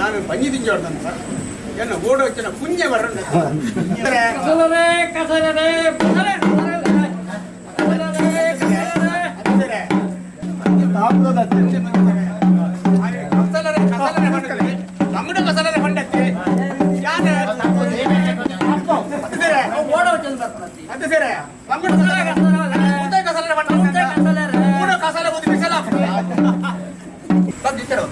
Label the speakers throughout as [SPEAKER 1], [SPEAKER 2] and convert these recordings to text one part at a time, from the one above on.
[SPEAKER 1] ನಾನು ಪಂಜಿ ತಿಂಜೋಡ್ತಾನೆ ಸರ್ ಎನ್ನ ಓಡ వచ్చిన ಪುಣ್ಯ ಬರಂಡ.
[SPEAKER 2] ಕಸಲರೆ ಕಸಲರೆ ಕಸಲರೆ ಕಸಲರೆ ಕಸಲರೆ.
[SPEAKER 1] ಕಸಲರೆ ಕಸಲರೆ ಹೊಂಡತ್ತೆ ತಮ್ಮಡು ಕಸಲರೆ ಹೊಂಡತ್ತೆ ಯಾನ ಅತ್ತಿಸರೆ.
[SPEAKER 2] ಓಡ వచ్చిಂది ಬರ್ತದೆ.
[SPEAKER 1] ಅತ್ತಿಸರೆ ತಮ್ಮಡು ಕಸಲರೆ ಉದಯ ಕಸಲರೆ ಹೊಂಡತ್ತೆ.
[SPEAKER 2] ಕಸಲರೆ.
[SPEAKER 1] ಮೂಡ ಕಸಲ ಬುದ್ಧಿ ಬಿಸಲ ಬಂದಿತ್ತರು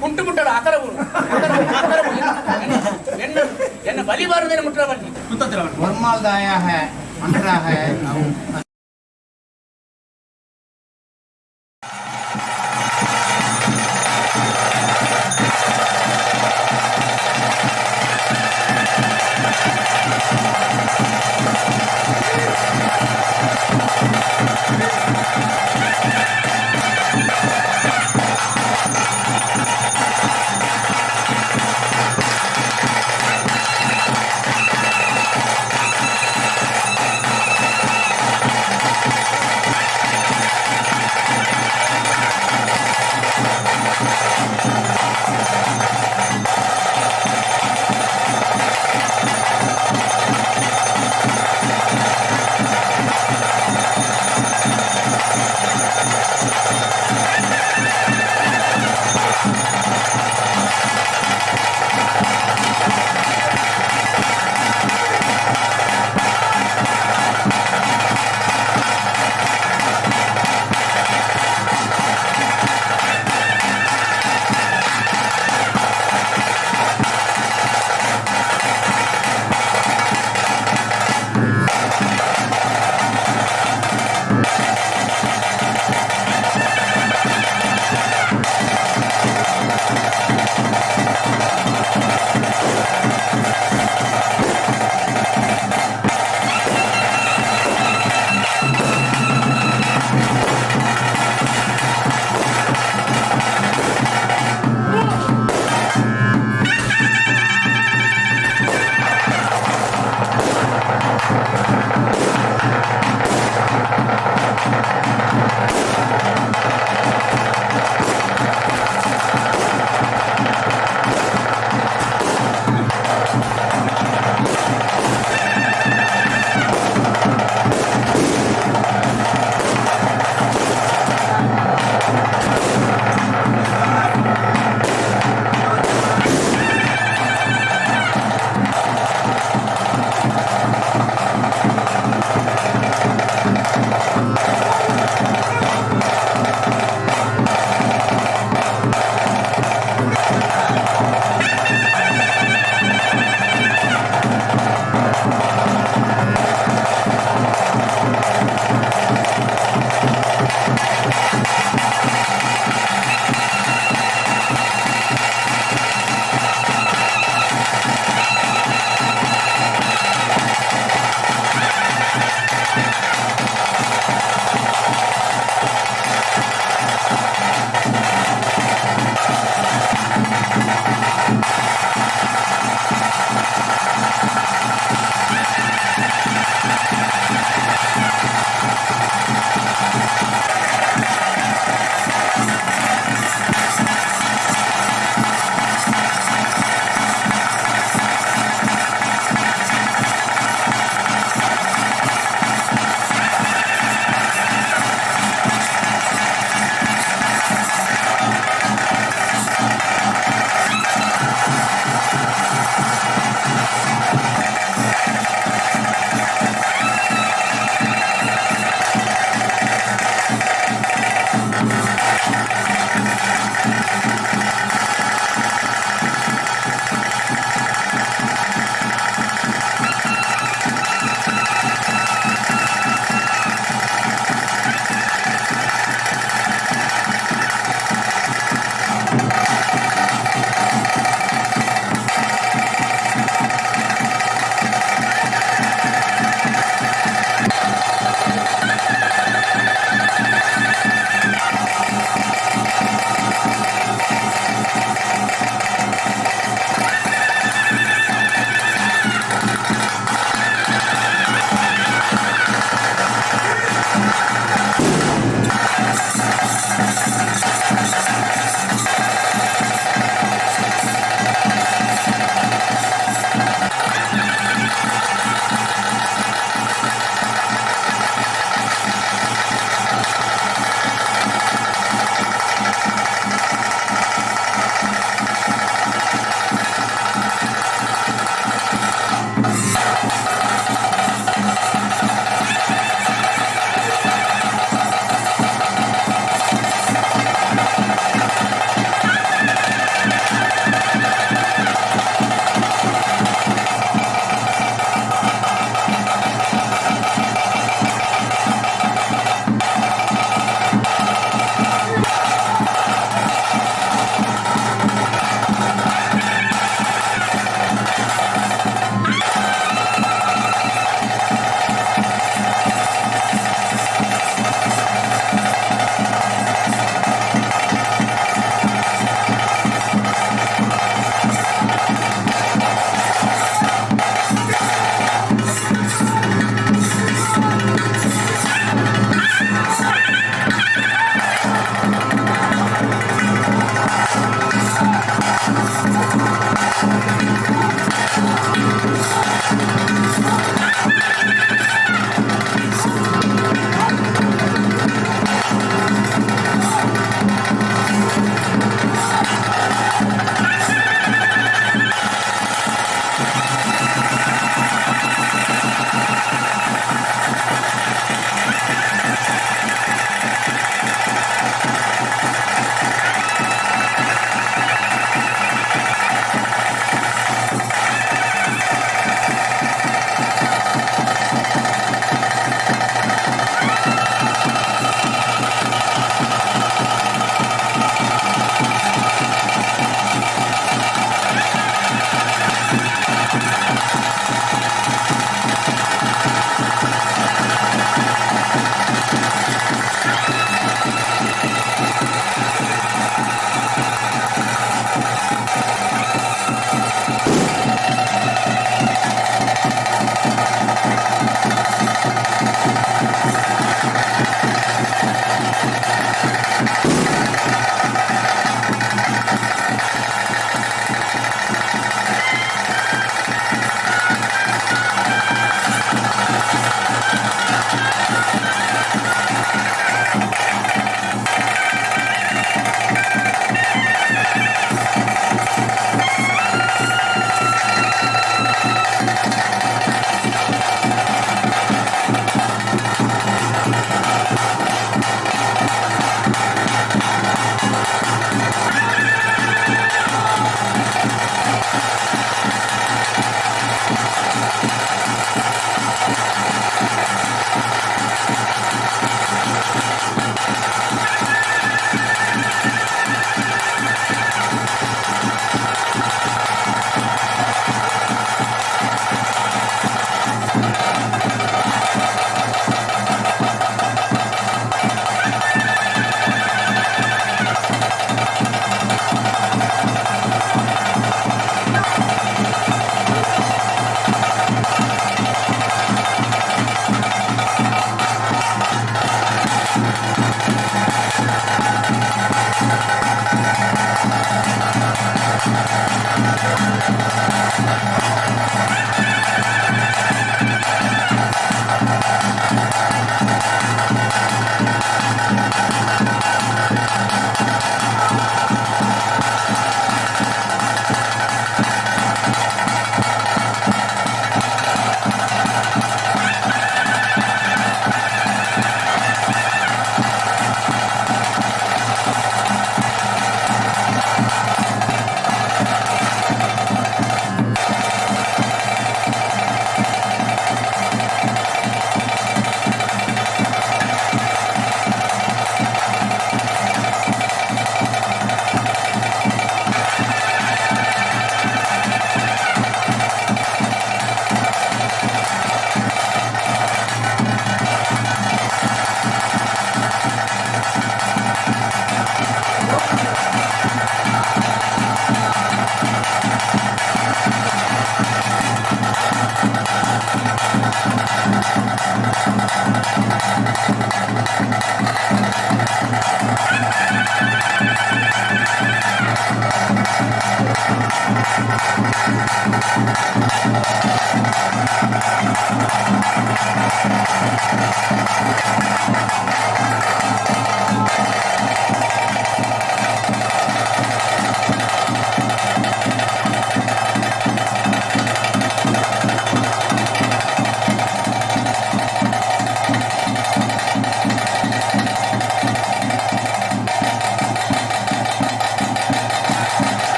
[SPEAKER 1] ಕುಂಟು ಮುಟ್ಟಡ ಆಕರ ಊರು ಎನ್ನ ಎನ್ನ ಬಲಿ ಬಾರದೇನೆ ಮುಟ್ಟಡ ಬನ್ನಿ ಸುತ್ತತ್ತಿರ.
[SPEAKER 3] वर्मालदाया है अंडरा है.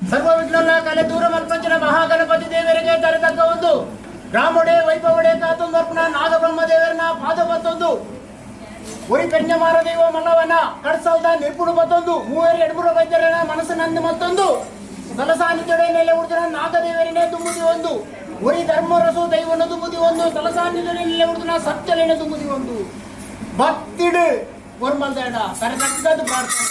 [SPEAKER 4] ಸರ್ವ ವಿಘ್ನಲ ಕಲೆ ದೂರ ಮಲ್ಪಂಚಿನ ಮಹಾಗಣಪತಿ ದೇವರಿಗೆ ತರೆತಕ್ಕ ಒಂದು ಗ್ರಾಮೊಡೆ ವೈಭವಡೆ ಕಾತೊಂದರ್ಪಣ ನಾಗಬ್ರಹ್ಮ ದೇವರನ ಪಾದ ಬತ್ತೊಂದು ಒರಿ ಪೆಂಜಮಾರ ದೈವ ಮಲ್ಲವನ ಕಡ್ಸಲ್ದ ನಿರ್ಪುಡು ಬತ್ತೊಂದು ಮೂವರು ಎಡ್ಬುರ ವೈದ್ಯರನ ಮನಸ್ಸು ನಂದು ಮತ್ತೊಂದು ಸಲಸಾನಿಜಡೆ ನೆಲೆ ಉಡ್ದನ ನಾಗದೇವರನೇ ತುಂಬುದಿ ಒಂದು ಒರಿ ಧರ್ಮರಸು ದೈವನ ತುಂಬುದಿ ಒಂದು ಸಲಸಾನಿಜಡೆ ನೆಲೆ ಉಡ್ದನ ಸತ್ಯಲೇನೆ ತುಂಬುದಿ ಒಂದು ಭಕ್ತಿಡು ಒರ್ಮಲ್ದೇಡ ತರತಕ್ಕದ್ದು ಪ್ರಾರ್ಥನೆ.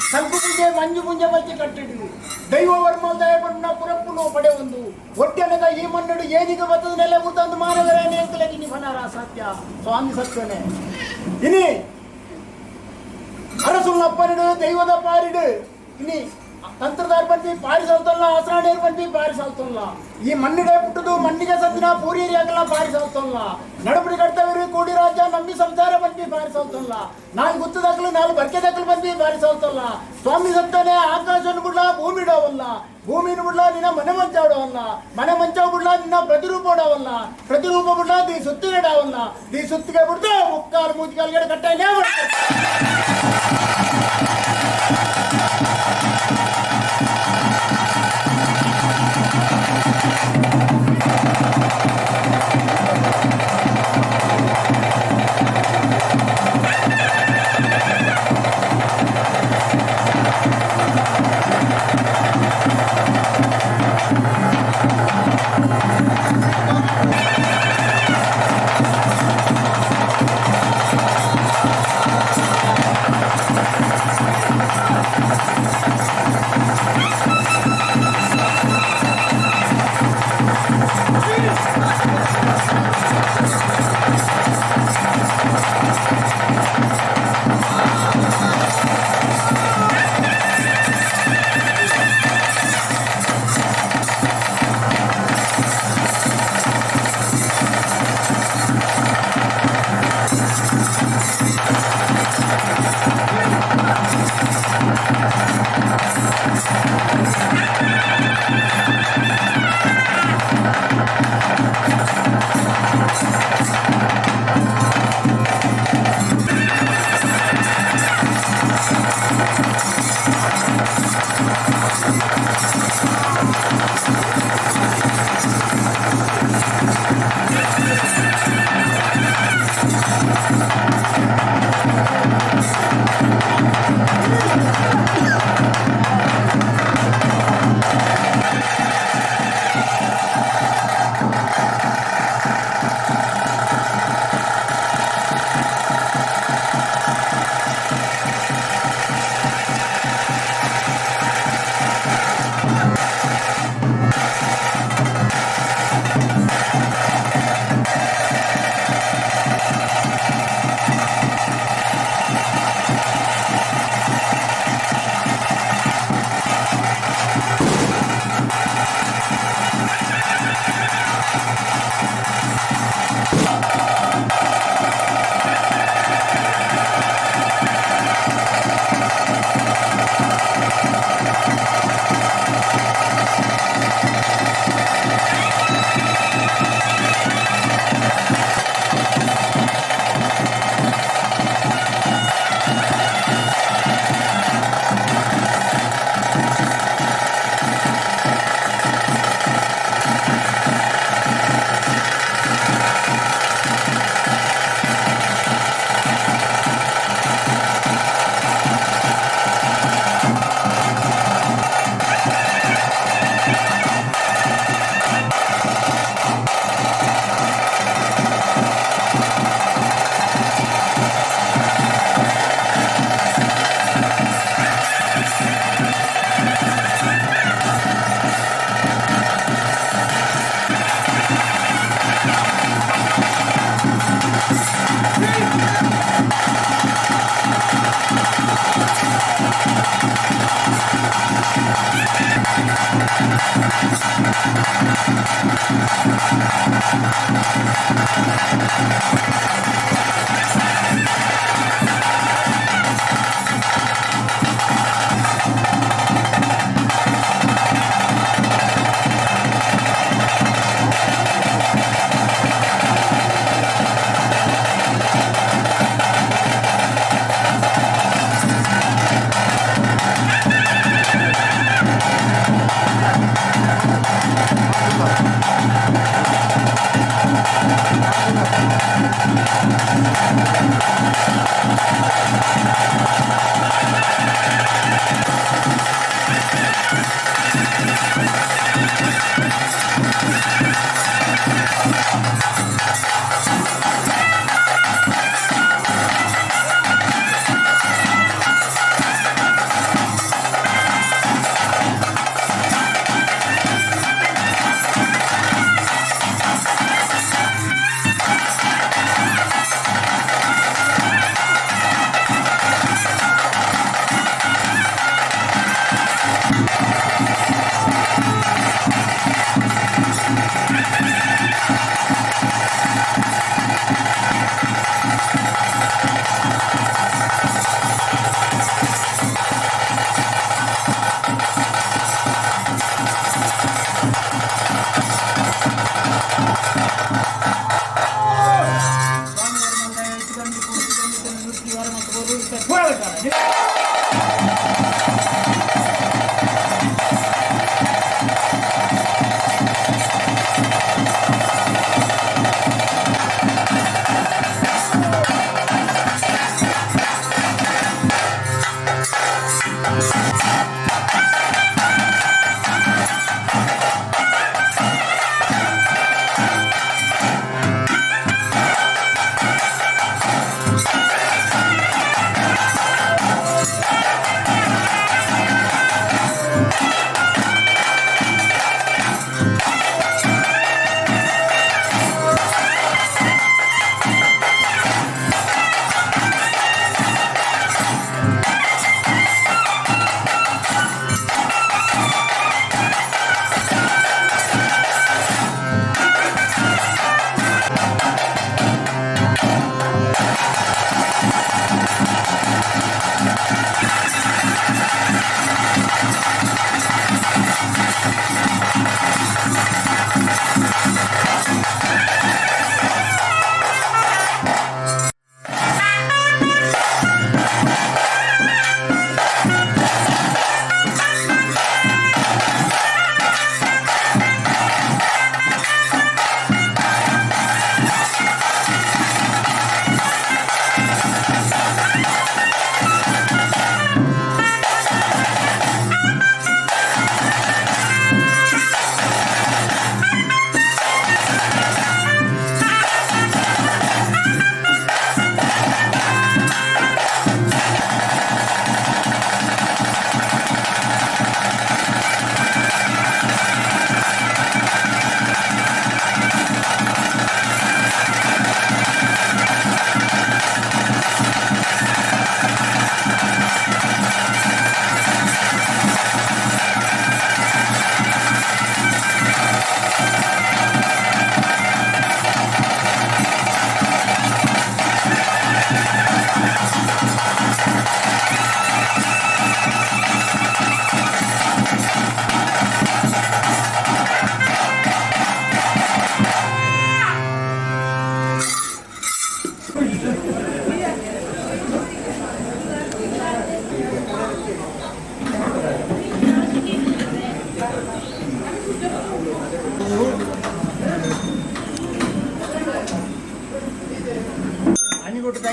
[SPEAKER 4] ಸಂಕು ಪೂಜೆ ಮಂಜು ಪೂಜೆ ಮಲ್ತಿ ಕಟ್ಟಿಡು ದೈವ ವರ್ಮಲ್ದಾಯ ಬಣ್ಣ ಪುರಪ್ಪುನು ಪಡೆ ಒಂದು ಒಟ್ಟೆನದ ಈ ಮಣ್ಣು ಏದಿಗ ಬತ್ತದ ನೆಲೆ ಉತ್ತಂದು ಮಾನವರೇ ನೇಂತಲಗಿ ನಿಭನಾರ ಸತ್ಯ ಸ್ವಾಮಿ ಸತ್ಯನೇ. ಇನಿ ಅರಸುಲ್ಲಪ್ಪನಿಡು ದೈವದ ಪಾರಿಡು ಇನಿ ತಂತ್ರದಾರ್ ಬಂದು ಪಾರಿಸಲ್ತಲ್ಲ ಆಸರಾಣಿಯರ್ ಬಂದು ಪಾರಿಸಲ್ತಲ್ಲ ಈ ಮಣ್ಣಿಡೆ ಪುಟ್ಟದು ಮಣ್ಣಿಗೆ ಸದ್ದಿನ ಪೂರಿಯರಿಯಾಗಲ್ಲ ಪಾರಿಸಲ್ತಲ್ಲ ನಡಬಡಿ ಕರ್ತವ್ಯರು ಕೂಡಿ ರಾಜ್ಯ ನಂಬಿ ಸಂಸಾರ ಬಂದು ಪಾರಿಸಲ್ತಲ್ಲ ನಾಲ್ಕು ಗುತ್ತದಾಗಲು ನಾಲ್ಕು ಬರ್ಕೆದಾಗಲು ಬಂದು ಪಾರಿಸಲ್ತಲ್ಲ ಸ್ವಾಮಿ ಸತ್ತಾನೆ ಆಕಾಶನು ಬಿಡ್ಲ ಭೂಮಿ ಇಡೋವಲ್ಲ ಭೂಮಿನ ಬಿಡ್ಲ ನಿನ್ನ ಮನೆ ಮಂಚಾಡೋವಲ್ಲ ಮನೆ ಮಂಚಾವ್ ಬಿಡ್ಲ ನಿನ್ನ ಪ್ರತಿರೂಪ ಇಡೋವಲ್ಲ ಪ್ರತಿರೂಪ ಬಿಡ್ಲ ದೀ ಸುತ್ತಿಗೆ ಇಡೋವಲ್ಲ ದೀ ಸುತ್ತಿಗೆ ಬಿಡ್ದು ಮುಕ್ಕಾಲು ಮೂತಿಕಾಲ್ಗಡೆ ಕಟ್ಟಾನೆ.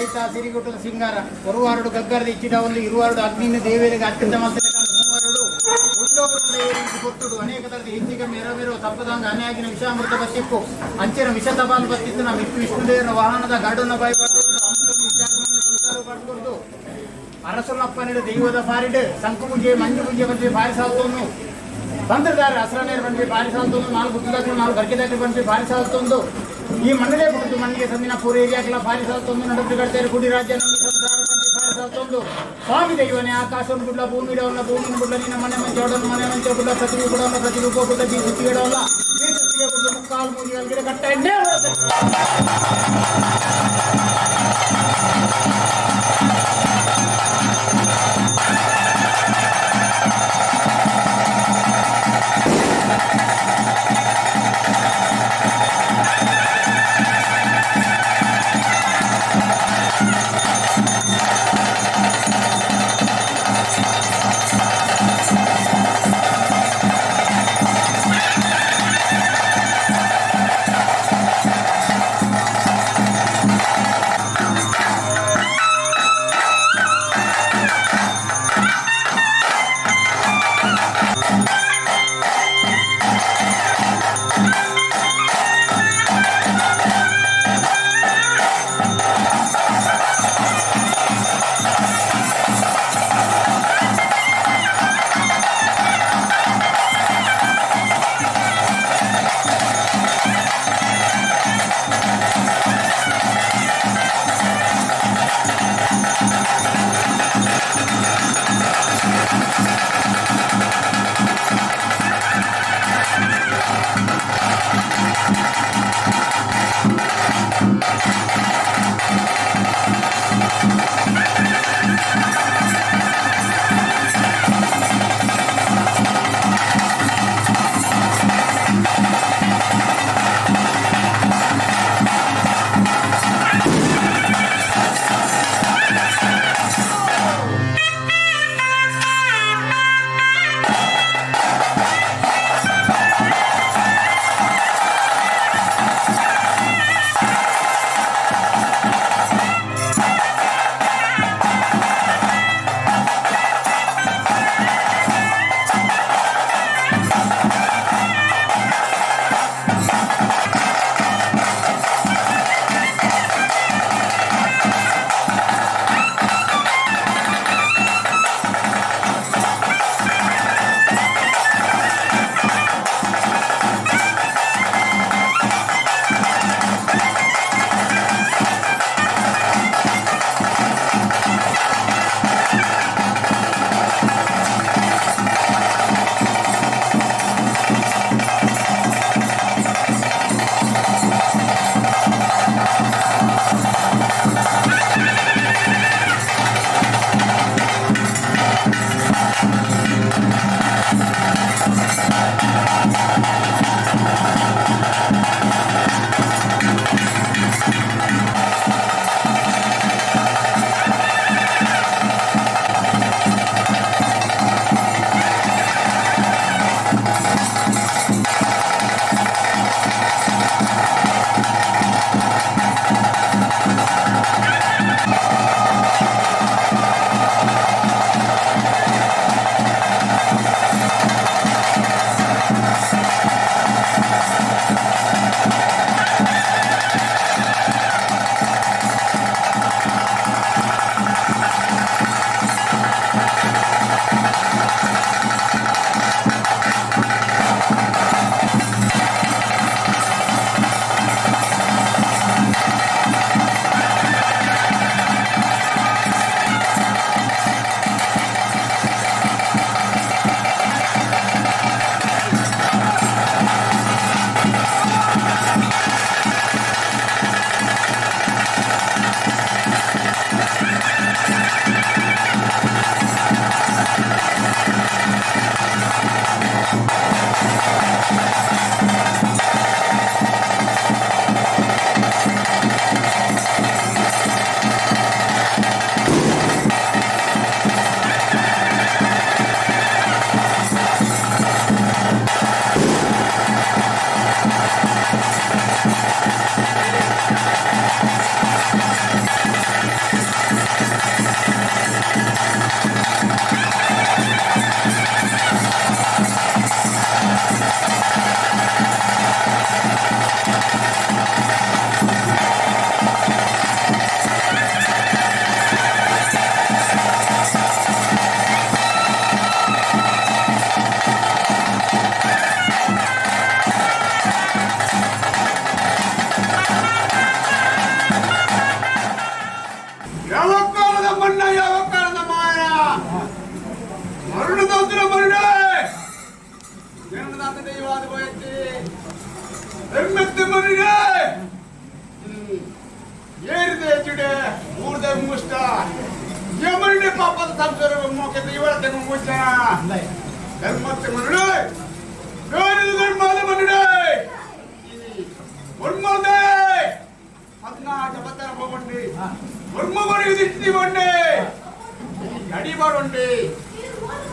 [SPEAKER 3] ಐತ ಸಿರಿಗುಟ್ಟದ ಸಿಂಗಾರ ಒರುವಾರುಡು ಗಗ್ಗರದ ಇಚ್ಚಿಡ ಒಂದು ಇರುವಾರುಡು ಅಗ್ನಿನ ದೇವರಿಗೆ ಅತ್ಯಂತ ಮಲ್ತಿನ ಮೂವರುಡು ಕೊಟ್ಟುಡು ಅನೇಕ ತರದ ಹೆಚ್ಚಿಗೆ ಮೇರೋ ಮೇರೋ ತಪ್ಪದಂಗ ಅನ್ಯಾಗಿನ ವಿಷಾಮೃತ ಬತ್ತಿಪ್ಪು ಅಂಚಿನ ವಿಷ ತಪಾಲು ಬತ್ತಿತ್ತು ನಮ್ಮ ಇಟ್ಟು ವಿಷ್ಣುದೇವರ ವಾಹನದ ಗರುಡನ ಬಾಯಿ ಪಡ್ಕೊಂಡು ಸಂಸಾರ ಪಡ್ಕೊಂಡು ಅರಸನಪ್ಪನಿಡು ದೈವದ ಪಾರಿಡು ಶಂಕು ಪೂಜೆ ಮಂಜು ಪೂಜೆ ಬಂದು ಪಾರಿಸಾಲ್ತೋನು ತಂತ್ರದಾರ ಅಸರನೇರು ಬಂದು ಪಾರಿಸಾಲ್ತೋನು ನಾಲ್ಕು ಗುತ್ತದಾಕಲು ನಾಲ್ಕು ಗರ್ಕೆದಾಕಲು ಬಂದು ಪಾರಿಸಾಲ್ತೊಂದು ಈ ಮಣ್ಣದೇ ಬಿಟ್ಟು ಮಣ್ಣಿಗೆ ಸಂದಿನ ಪೂರ ಏರಿಯಾಕಲ ಪಾರಿಸಾಲ್ತೊಂದು ನಡುಪು ಕಡ್ತೇರು ಗುಡಿ ರಾಜ್ಯ ನಂಬಿ ಸಂಸಾರ ಬಂದು ಪಾರಿಸಾಲ್ತೊಂದು ಸ್ವಾಮಿ ದೈವನೇ ಆಕಾಶವನ್ನು ಗುಡ್ಲ ಭೂಮಿ ಡವಲ್ಲ ಭೂಮಿನ ಗುಡ್ಲ ನಿನ್ನ ಮನೆ ಮಂಚ ಒಡನ ಮನೆ ಮಂಚ ಗುಡ್ಲ ಪ್ರತಿರೂಪ ಡವಲ್ಲ ಪ್ರತಿರೂಪ ಗುಡ್ಲ ಬೀ ಸುತ್ತಿಗೆ ಡವಲ್ಲ ಬೀ ಸುತ್ತಿಗೆ ಗುಡ್ಲ ಮುಕ್ಕಾಲು ಮೂಗಿ ಅಲ್ಗಿಡ ಕಟ್ಟ ಎಣ್ಣೆ ಹೊಡೆದ.
[SPEAKER 1] ಒರ್ಮಗೊಡಿ ವಿಧಿಸ್ತಿ ಬಂಡೆ ಗಡಿ ಬಾಡುಂಡೆ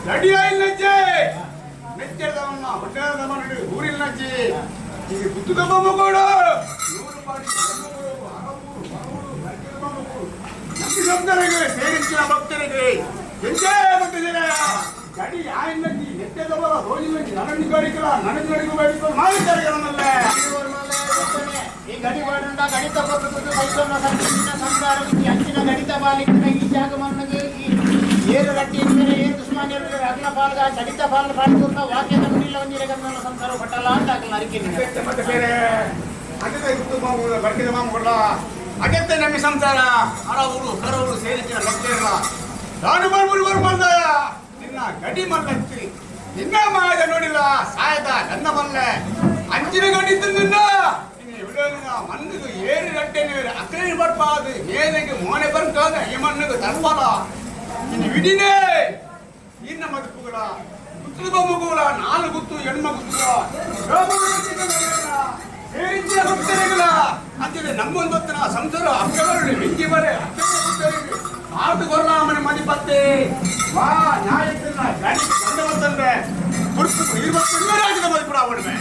[SPEAKER 1] ಗಡಿಯಾಯಿಲ್ಲಜ್ಜೆ ನೆಚ್ಚೆದವನ್ನ ಹೊಟ್ಟೆದವನ್ನ ಊರಿಲ್ಲಜ್ಜೆ ಈಗ ಗುತ್ತದ ಬೊಮ್ಮಗೋಡು ನೂರು ಪಾಡಿ ನಂಬಿ ಸಂತರಿಗೆ ಸೇರಿಸಿನ ಭಕ್ತರಿಗೆ ಎಂಜೇ ಭಕ್ತಜನ ಗಡಿ ಆಯಿಲ್ಲಜ್ಜಿ ನೆಚ್ಚೆದವರ ರೋಜಿಲ್ಲಜ್ಜಿ ನನಗೆ ಗಡಿಕಲ ನನಗೆ ಗಡಿಗೂ ಬೇಡಿಕೋ ಮಾಲಿಕರಿಗಳನ್ನಲ್ಲ
[SPEAKER 3] ಈ ಗಡಿ ಬಾಡುಂಡ ಗಣಿತ ಕೊಟ್ಟು ಸೈಸೋನ ಸಂಚಿನ ಸಂಸಾರ ವಿಧಿ ಅಂಚಿನ ಗಣಿತ ಬಾಲಿಕ್ಕಿನ ಈ ಜಾಗ ಮಣ್ಣಗೆ ಈ ಏರು ಗಟ್ಟಿ ಇದ್ದರೆ ಏರು ದುಷ್ಮಾನ್ಯರು ಅಗ್ನ ಪಾಲ್ಗ ಗಣಿತ ಪಾಲ್ ಪಾಡ್ಕೊತ ವಾಕ್ಯದ ನುಡಿಲ್ಲ ಒಂದಿರ ಗಂಧನ ಸಂಸಾರ ಪಟ್ಟಲ್ಲ ಅಂತ ಆಗಲ್ಲ ಅರಿಕೆ
[SPEAKER 1] ಮತ್ತೆ ಬೇರೆ ಅದೇ ಗುತ್ತು ಮಾಮೂಲು ಬರ್ಕಿದ ಮಾಮೂಲ ಅಗತ್ಯ ನಮ್ಮ ಸಂಸಾರ ಅರವರು ಕರವರು ಸೇರಿಸಿನ ಭಕ್ತರಲ್ಲ ನಾನು ಬರ್ಬರು ಬರ್ಬಲ್ದಾಯ ನಿನ್ನ ಗಡಿ ಮಲ್ಲತ್ತಿ ನಿನ್ನ ಮಾಯದ ನೋಡಿಲ್ಲ ಸಾಯದ ನನ್ನ ಮಲ್ಲೆ ಅಂಚಿನ ಗಡಿ ನಿನ್ನ ನಿನ್ನ ಮಣ್ಣಿಗೆ ಏಳು ಗಂಟೆ ನೀರು ಅಕ್ರೆ ಬರ್ಬಾದು ಏನಿಗೆ ಮೋನೆ ಬರ್ಕಾದ ಈ ಮಣ್ಣಿಗೆ ತರ್ಬಾಲ ನಿನ್ನ ವಿಡಿನೇ ನಿನ್ನ ಮದುಪುಗಳ ಗುತ್ತು ಬೊಮ್ಮುಗಳ ನಾಲ್ಕು ಗುತ್ತು ಹೆಣ್ಮ ಗುತ್ತುಗಳ ಸೇರಿಸಿದ ಭಕ್ತರಿಗಳ ಅಂತಿದೆ ನಮ್ಮೊಂದು ಹೊತ್ತಿನ ಸಂಸಾರ ಅಕ್ಕವರು ಮಿಂಗಿ ಬರೆ ಅಕ್ಕವರು ಆದು ಕೊರ್ಲಾಮನೆ ಮದಿಪತ್ತೆ ವಾ ನ್ಯಾಯತ್ತಿನ ಗಣಿ ಗಂಡ ಬರ್ತಂದ್ರೆ ಕುರುಪು ಇರುವತ್ತು ರಾಜ್ಯದ ಮದಿಪುರ ಅವಡುವೆ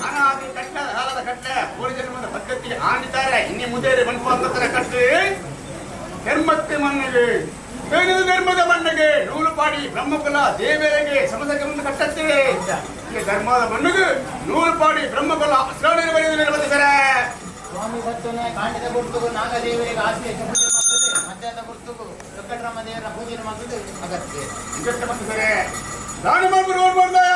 [SPEAKER 1] ಅನಾದಿ ಕಟ್ಟ ಕಾಲದ ಕಟ್ಟೆ ಪೂರ್ವಜನ್ಮದ ಪದ್ಧತಿ ಆಣಿತಾರೆ ಇನ್ನಿ ಮುದೇರಿ ಮನ್ಪಾಂತರ ಕಟ್ಟಿ ಧರ್ಮಕ್ಕೆ ಮಣ್ಣಿಗೆ ಬೇರೆ ಧರ್ಮದ ಮಣ್ಣಿಗೆ ನೂಲುಪಾಡಿ ಬ್ರಹ್ಮಕುಲ ದೇವರಿಗೆ ಸಮಸಕ್ಕೆ ಮುಂದೆ ಕಟ್ಟತ್ತೆ ಈ ಧರ್ಮದ ಮಣ್ಣಿಗೆ ನೂಲುಪಾಡಿ ಬ್ರಹ್ಮಕುಲ ಅಸ್ರಾಣಿನ ಬರೆಯುವುದಿಲ್ಲ
[SPEAKER 3] ಸ್ವಾಮಿ ಭಕ್ತನೇ ಕಾಂಡದ ಗುರ್ತುಗು ನಾಗದೇವರಿಗೆ ಆಸೆ ಹೆಚ್ಚು ಪೂಜೆ ಮಾಡ್ತದೆ ಮಧ್ಯಾಹ್ನದ ಗುರ್ತುಗು ವೆಂಕಟರಾಮ ದೇವರ ಪೂಜೆ ಮಾಡ್ತದೆ ಅಗತ್ಯ
[SPEAKER 1] ಇದಕ್ಕೆ ಬಂದಿದ್ದಾರೆ ನಾನು ಮಾಡ್ಬಿಡು ಓಡ್ಬಾರ್ದಾಯ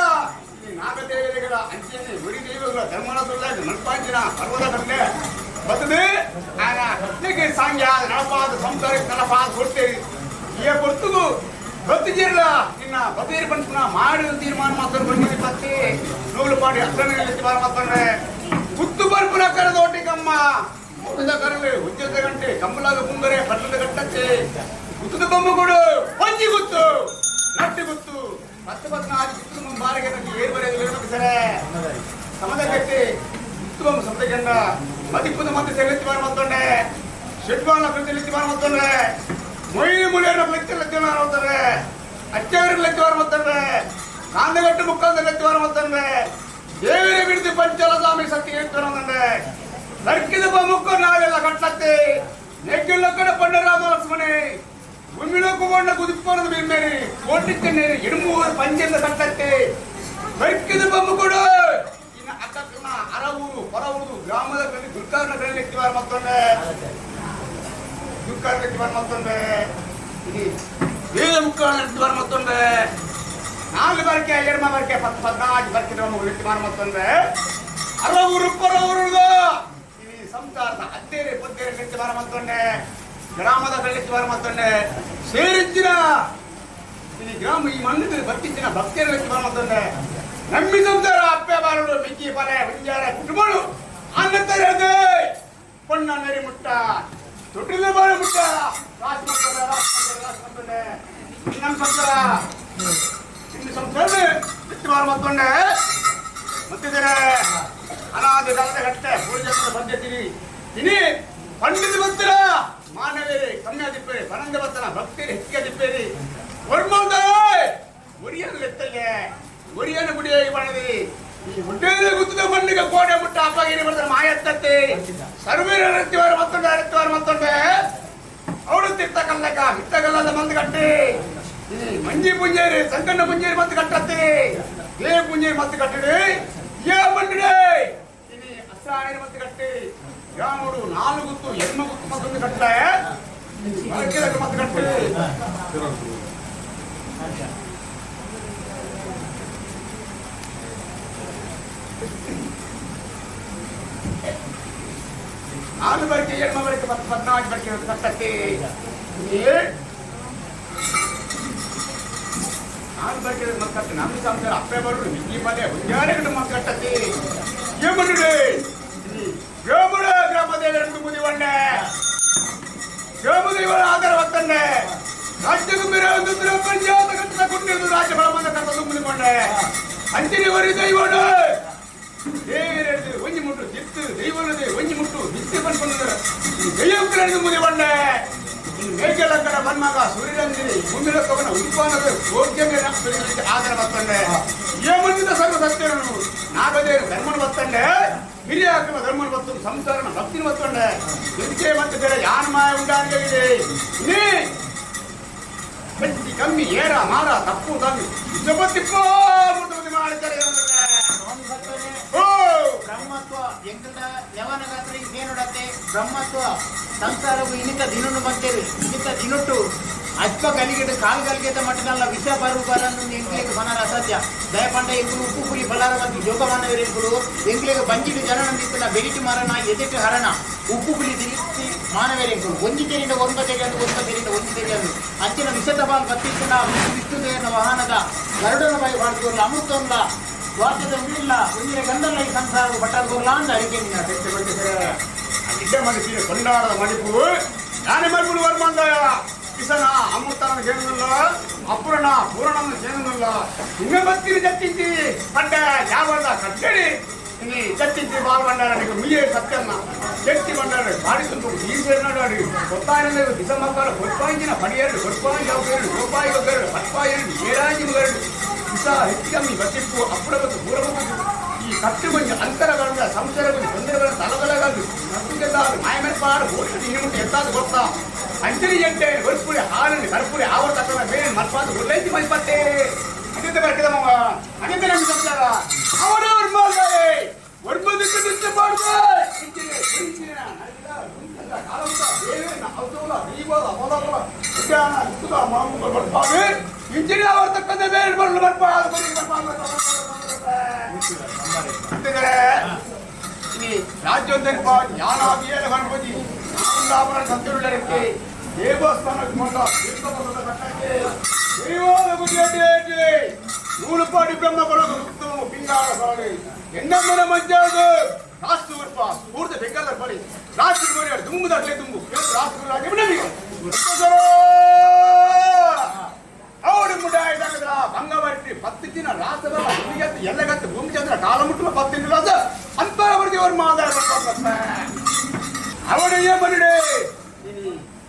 [SPEAKER 1] ಈ ನಾಗದೇವತೆಗಳ ಅಂಚೆಯಲ್ಲಿ ಉರಿ ದೇವಗಳ ಧರ್ಮನ ಸುಳ್ಳ ಮಲ್ಪಾಂಚಿನ ಪರ್ವತ ಕಟ್ಟೆ ಬರ್ತದೆ ಆಗ ಕತ್ಲಿಗೆ ಸಾಂಗ್ಯ ನಳಪಾದ ಸಂಸಾರಕ್ಕೆ ನಳಪಾದ ಕೊಡ್ತೇವೆ ಈ ಹೊರ್ತುಗು ಬತ್ತಿಜಿರಲ್ಲ ನಿನ್ನ ಬತೀರಿ ಪಂಚನ ಮಾಡಿದ ತೀರ್ಮಾನ ಮಾತ್ರ ಬಂದಿದೆ ಪತ್ತಿ ನೂಲು ಪಾಡಿ ಅಗ್ರನೇ ತೀರ್ಮಾನ ಮಾತಂದ್ರೆ ಕುತ್ತು ಬರ್ಪುನ ಕರೆದೋಟಿಕಮ್ಮ ಮುಖದ ಕರಲು ಉಜ್ಜದ ಗಂಟೆ ಕಂಬಲಾಗ ಪುಂಗರೆ ಪಟ್ಟದ ಗಟ್ಟಕ್ಕೆ ಗುತ್ತದ ಬೊಮ್ಮಗುಡು ಪಂಜಿ ಗುತ್ತು ನಟ್ಟಿ ಗುತ್ತು ಪತ್ತು ಪತ್ನ ಆದಿ ಗುತ್ತು ಮುಂಬಾರಿಗೆ ತಕ್ಕ ಏರು ಬರೆಯಲು ಸರೇ ಸಮದ ಕಟ್ಟಿ ಗುತ್ತು ಬೊಮ್ಮ ಸಮದ ಗಂಡ ಮದಿಪ್ಪದ ಮತ್ತೆ ಸೆಳೆತಿ ಮತ್ತೊಂಡೆ ಶೆಟ್ವಾನ ಪ್ರತಿಲಿತ್ತಿ ಮತ್ತೊಂಡೆ ಮೊಯ್ಲಿ ಮುಳಿಯರ ಲಚ್ಚ ಮತ್ತೊಂಡೆ ಅಚ್ಚವರಿಗೆ ಲಚ್ಚವಾರ ಮತ್ತೊಂಡೆ ಕಾಂದಗಟ್ಟು ಮುಕ್ಕಾಂದ ಲಚ್ಚವಾರ ಮತ್ತೊಂಡೆ ದೇವರೇ ಬಿಡಿದು ಪಂಚಲ ಸ್ವಾಮಿ ಸತ್ಯ ಹೇಳ್ತಾರಂದ್ರೆ ನರ್ಕಿದ ಮುಕ್ಕು ನಾವೆಲ್ಲ ಕಟ್ಟತ್ತೆ ನೆಗ್ಗಿಲ್ಲ ಕಡೆ ಪಂಡರಾಮ ಲಕ್ಷ್ಮಣೆ ಉಮ್ಮಿಳಕ್ಕೂ ಕುದಿಪ್ಪೋಣದ ಬಿಮ್ಮೇರಿ ಕೋಟಿಚ್ಚನೇರಿ ಇಡುಮೂರು ಪಂಚಂದ ಕಟ್ಟತ್ತೆ ನರ್ಕಿದ ಬೊಮ್ಮುಕೊಡು ಇನ್ನು ಅಕ್ಕನ ಅರವೂರು ಹೊರವೂರು ಗ್ರಾಮದ ಕಡೆ ದುರ್ಗಾರನ ಕಡೆ ಎತ್ತಿವಾರ ಮತ್ತೊಂಡೆ ದುರ್ಗಾರನ ಎತ್ತಿವಾರ ಮತ್ತೊಂಡೆ ವೇದ ಮುಕ್ಕಳ ಎತ್ತಿವಾರ ಮತ್ತೊಂಡೆ ನಾಲ್ಕು ಬರ್ಕೆ ಎಡಮ ಬರ್ಕೆ ಪತ್ತು ಪದ್ನಾಲ್ಕು ಬರ್ಕೆ ಎತ್ತಿವಾರ ಮತ್ತೊಂಡೆ ಅರವೂರು ಪರವೂರು ಈ ಸಂಸಾರದ ಅತ್ತೇರೆ ಪತ್ತೇರೆ ನೆತ್ತಿವಾರ ಮತ್ತೊಂಡೆ ಗ್ರಾಮದ ಕಳ್ಳೆತ್ತಿವಾರ ಮತ್ತೊಂಡೆ ಸೇರಿಚ್ಚಿನ ಈ ಗ್ರಾಮ ಈ ಮಣ್ಣಿಗೆ ಬರ್ತಿಚ್ಚಿನ ಭಕ್ತಿಯರ ಎತ್ತಿವಾರ ಮತ್ತೊಂಡೆ ನಂಬಿ ಸಂಸಾರ ಅಪ್ಪೆ ಬಾರಡು ಮಿಕ್ಕಿ ಪಲೆ ಹುಂಜಾರ ಕುಟುಂಬಳು ಅನ್ನತ್ತರದೆ ಪೊಣ್ಣ ನೆರಿ ಮುಟ್ಟ ತೊಟ್ಟಿದ ಬಾರ ಮುಟ್ಟ ರಾಸ್ ಮತ್ತೊಂಡೆ ರಾಸ್ ಮತ್ತೊಂಡೆ ರಾಸ್ ಮತ್ತೊಂಡೆ ನಮ್ಮ ಸಂಸಾರ ಇನ್ನು ಸಂಸಾರ ಎತ್ತಿವಾರ ಮತ್ತೊಂಡೆ ಮತ್ತಿದ್ದಾರೆ ಅನಾದಿ ಕಾಲದ ಗಟ್ಟೆ ಪೂರ್ವಜನ್ಮದ ಪದ್ಧತಿ ಇನಿ ಪಂಡಿತ ಭಕ್ತರ ಮಾನವೇರಿ ಕಮ್ಮಿ ದಿಪ್ಪೇರಿ ಪನಂದ ಭಕ್ತನ ಭಕ್ತರಿ ಹೆಚ್ಚಿಗೆ ದಿಪ್ಪೇರಿ ಒರ್ಮಲ್ದಾಯ್ ಒರಿಯನ್ ಲೆತ್ತಗೆ ಒರಿಯನ ಗುಡಿಯಾಗಿ ಬಣದಿ ಈ ಹುಡ್ಡೇದ ಗುತ್ತದ ಮಣ್ಣಿಗೆ ಕೋಣೆ ಮುಟ್ಟ ಅಪ್ಪಗಿರಿ ಬರ್ತಾರೆ ಮಾಯತ್ತತ್ತೆ ಸರ್ವೇರ ಅರತ್ತಿವಾರ ಮತ್ತೊಂಡೆ ಅರತ್ತಿವಾರ ಮತ್ತೊಂಡೆ ಅವಳು ತಿತ್ತ ಕಲ್ಲಕ ಮಿತ್ತ ಕಲ್ಲದ ಮಂದು ಕಟ್ಟಿ ಈ ಮಂಜಿ ಪುಂಜೇರಿ ಸಂಕಣ್ಣ ಪುಂಜೇರಿ ಮತ್ತೆ ಕಟ್ಟತ್ತೆ ಏ ಪುಂಜೇರಿ ಮತ್ತೆ ಕಟ್ಟಿಡಿ ಏ ಮಂಡಿಡೆ ಇನಿ ಅಸ್ರಾಣಿ ಮತ್ತೆ ಕಟ್ಟಿ ಗ್ರಾಮಡು ನಾಲ್ಕು ಗುತ್ತು ಎಣ್ಮ ಗುತ್ತು ಮತ್ತೊಂದು ಕಟ್ಟೆ ಮತ್ತೆ ಕಟ್ಟಿ ನಾಲ್ಕು ಬರ್ಕೆ ಎಣ್ಮ ಬರ್ಕೆ ಪತ್ತು ಪದ್ನಾಲ್ಕು ಬರ್ಕೆ ಕಟ್ಟತ್ತೆ ನಾಲ್ಕು ಬರ್ಕೆ ಮತ್ತೆ ಕಟ್ಟಿ ನಮ್ಮ ಸಂಸಾರ ಅಪ್ಪೆ ಬರು ಈ ಮನೆ ಹುಂಜಾರೆ ಮತ್ತೆ ಕಟ್ಟತ್ತೆ ಏಮನುಡೆ ಗ್ರಾಮಡ ಗ್ರಾಮ ದೇವರನ್ನು ಮುದಿವಣ್ಣೆ ದೇವದೇವರ ಆಧಾರ ಬರ್ತಂಡೆ ರಾಜ್ಯಕ್ಕೂ ಬೇರೆ ಒಂದು ಪಂಚಾಯತ್ ಕಟ್ಟಿದ ಕುಟ್ಟಿದ್ದು ರಾಜ್ಯ ಫಲವಂತ ಕರ್ತ ತುಂಬಿಕೊಂಡೆ ಅಂಚಿನ ವರಿ ದೈವಡು ದೇವರೆಡ್ದು ಒಂಜಿ ಮುಟ್ಟು ದಿತ್ತು ದೈವನದೆ ಒಂಜಿ ಮುಟ್ಟು ದಿತ್ತು ಪನ್ಪಂದ್ರೆ ದೈವಕ್ಕೆ ಮುದಿ ಬಂಡೆ ಮೇಕೆಲಕ್ಕಡ ಬನ್ಮಗ ಸೂರ್ಯರಂಜನಿ ಭೂಮಿಲಕ್ಕವನ ಉತ್ಪಾದನೆ ಭೋಗ್ಯమే ಆಧಾರ ಬರ್ತಂಡೆ ಏಮಂದಿದ ಸರ್ವ ಸತ್ಯನು ನಾಗದೇವರು ಧರ್ಮನ ಬರ್ತಂಡೆ ಹಿರಿಯ ಹಾಕುವ ಧರ್ಮನ ಬತ್ತು ಸಂಸಾರನ ಭಕ್ತಿನ ಬರ್ತಂಡೆ ಇದಕ್ಕೆ ಮತ್ತೆ ಬೇರೆ ಯಾನ ಮಾಯ ಉಂಡಾಗಿದೆ ನೀ ಹೆಚ್ಚಿ ಕಮ್ಮಿ ಏರ ಮಾರ ತಪ್ಪು ತಮ್ಮಿ ಜಪತ್ತಿಪ್ಪೋ ಮಾಡಿದ್ದಾರೆ.
[SPEAKER 3] ಬ್ರಹ್ಮತ್ವ ಎಂಕಲ್ನ ಯವನಗಾತ್ರ ಏನುಡತ್ತೆ ಬ್ರಹ್ಮತ್ವ ಸಂಸಾರವು ಇನ್ನಿತ ದಿನನು ಬಂತೇವೆ ಇನ್ನಿತ ದಿನೊಟ್ಟು ಅಜ್ಪ ಗಲಿಗೆಡು ಕಾಲು ಗಲಿಗೆದ ಮಟ್ಟದಲ್ಲ ವಿಷ ಬರು ಬರನ್ನು ಎಂಕ್ಲೆಗ್ ಬನರ ಅಸಾಧ್ಯ. ದಯಪಂಡ ಎಂಕುಲು ಉಪ್ಪು ಪುಲಿ ಫಲಾರ ಮತ್ತು ಯೋಗಮಾನವರು ಎಂಕುಲು ಎಂಕ್ಲೆಗ್ ಬಂಜಿಡು ಜನನಂದಿತ್ತನ ಬೆರಿಟಿ ಮರಣ ಎದೆಟು ಹರಣ ಉಪ್ಪು ಪುಲಿ ದಿರಿಸಿ ಮಾನವೇರ್ ಎಂಕುಲು ಒಂಜಿ ತೆರಿಂದ ಒಂಬ ತೆರಿಯಂದು ಒಂಬ ತೆರಿಂದ ಒಂಜಿ ತೆರಿಯಂದು ಅಂಚಿನ ವಿಷದ ಬಾಲ್ ಬತ್ತಿತ್ತನ ವಿಷ್ಣು ದೇವನ ವಾಹನದ ಗರುಡನ ಬಾಯಿ ಬಾಡ್ಕೊರ್ಲ ಅಮೃತೊಲ್ಲ ವಾಕ್ಯದ ಉಳಿಲ್ಲ ಒಂದಿನ ಗಂಧಲ್ಲ ಈ ಸಂಸಾರವು ಪಟ್ಟಾದ ಅಂತ ಅರಿಕೆ
[SPEAKER 1] ಇದ್ದ ಮನಸ್ಸಿಗೆ ಕೊಂಡಾಡದ ಮಡಿಪು ಯಾನೆ ಮಡಿಪುಡು ವರ್ಮಂದಾಯ ಕಿಸನ ಅಮೃತನ ಸೇನಲ್ಲ ಅಪೂರ್ಣ ಪೂರ್ಣನ ಸೇನಲ್ಲ ನಿನ್ನ ಬತ್ತಿನ ಜತ್ತಿಂತಿ ಪಡ್ಡ ಯಾವಲ್ಲ ಕಟ್ಟಡಿ ನೀ ಜತ್ತಿಂತಿ ಬಾಲ್ ಬಂಡಾರ ಮುಯ್ಯೆ ಸತ್ಯನ್ನ ಜಟ್ಟಿ ಬಂಡಾರ ಬಾಡಿ ತುಂಟು ಈ ಸೇರಿನಾಡು ಗೊತ್ತಾಯಿನ ದಿಸಮಕ್ಕಾರ ಗೊತ್ತಾಂಜಿನ ಪಡಿಯರು ಗೊತ್ತಾಂಜಿ ಅವಕೇರು ಗೋಪಾಯಿ ಒಗ್ಗರು ಪಟ್ಪಾಯರು ಏರಾಂಜಿ ಮಗರು ಇಸ ಹೆಚ್ಚು ಕಮ್ಮಿ ಬತ್ತಿಪ್ಪು ಅಪ್ಪುರ ಮತ್ತು ಪೂರಬತ್ತು ಈ ಕಟ್ಟು ಕೊಂಚ ಅಂತರಗಳ ಸಂಸಾರ ಕೊಂಚ ತೊಂದರೆಗಳ ತಲಗಲಗದು ನಟ್ಟುಗೆದ್ದಾರು ಮಾಯಮೆರ್ಪಾಡು ಓಡಿ ಇನ್ನು ಎತ್ತಾದು ಗೊತ್ತಾ ಅಂಚಲಿ ಜಂಟೆ ಹೊರ್ಪುರಿ ಹಾಲಲ್ಲಿ ಕರ್ಪುರಿ ಆವರ್ತಕ್ಕನ ಬೇರೆ ಮರ್ಪಾದು ಒಳ್ಳೆಂತಿ ಮಲ್ಪತ್ತೆ ಅನಿತ ಬರ್ಕಿದ ಮಗ ಅನಿತ ನಮ್ಮ ಸಂಸಾರ ಅವನು ಒರ್ಮಲ್ಲೆ ಒರ್ಮದಕ್ಕೆ ನಿಂತು ಮಾಡ್ದೆ ಇಂಜಿನಿಯರ್ ಆವರ್ತಕ್ಕಂಥ ಬೇರೆ ಬರಲು ಬರ್ಪಾದು ರಾಜ್ಯೋದ್ಯಮ ಜ್ಞಾನಾದಿಯ ಗಣಪತಿ ಸತ್ಯರುಳ್ಳಕ್ಕೆ ದೇವಸ್ಥಾನಕ್ಕೆ ಮೊದಲ ದೇವಾದ ಗುಡಿಯಲ್ಲಿ ನೂಲುಪಾಡಿ ಬ್ರಹ್ಮ ಬರೋದು ಪಿಂಗಾರ ಸರಳಿ ಎಣ್ಣಮ್ಮನ ಮಂಜಾದು ರಾಸ್ತು ಉರ್ಪ ಸ್ಫೂರ್ತಿ ಬೆಂಗಾಲ ಬರಿ ರಾಷ್ಟ್ರ ಗುರಿ ದುಂಬುದಾಗಲೇ ತುಂಬು ರಾಷ್ಟ್ರ ಅವಡು ಮುಡಾಯ್ದಾಗದ್ರ ಬಂಗವರ್ತಿ 10 ದಿನ ರಾಸದ ಭೂಮಿಗತ್ತು ಎಲ್ಲಗತ್ತು ಭೂಮಿ ಚಂದ್ರ ಕಾಲ ಮುಟ್ಟುವ 10 ದಿನ ರಾಸ ಅಂತವರಿಗೆ ಅವರು ಮಾದಾಡ ಅವಡಿಗೆ ಬನ್ನಿಡೆ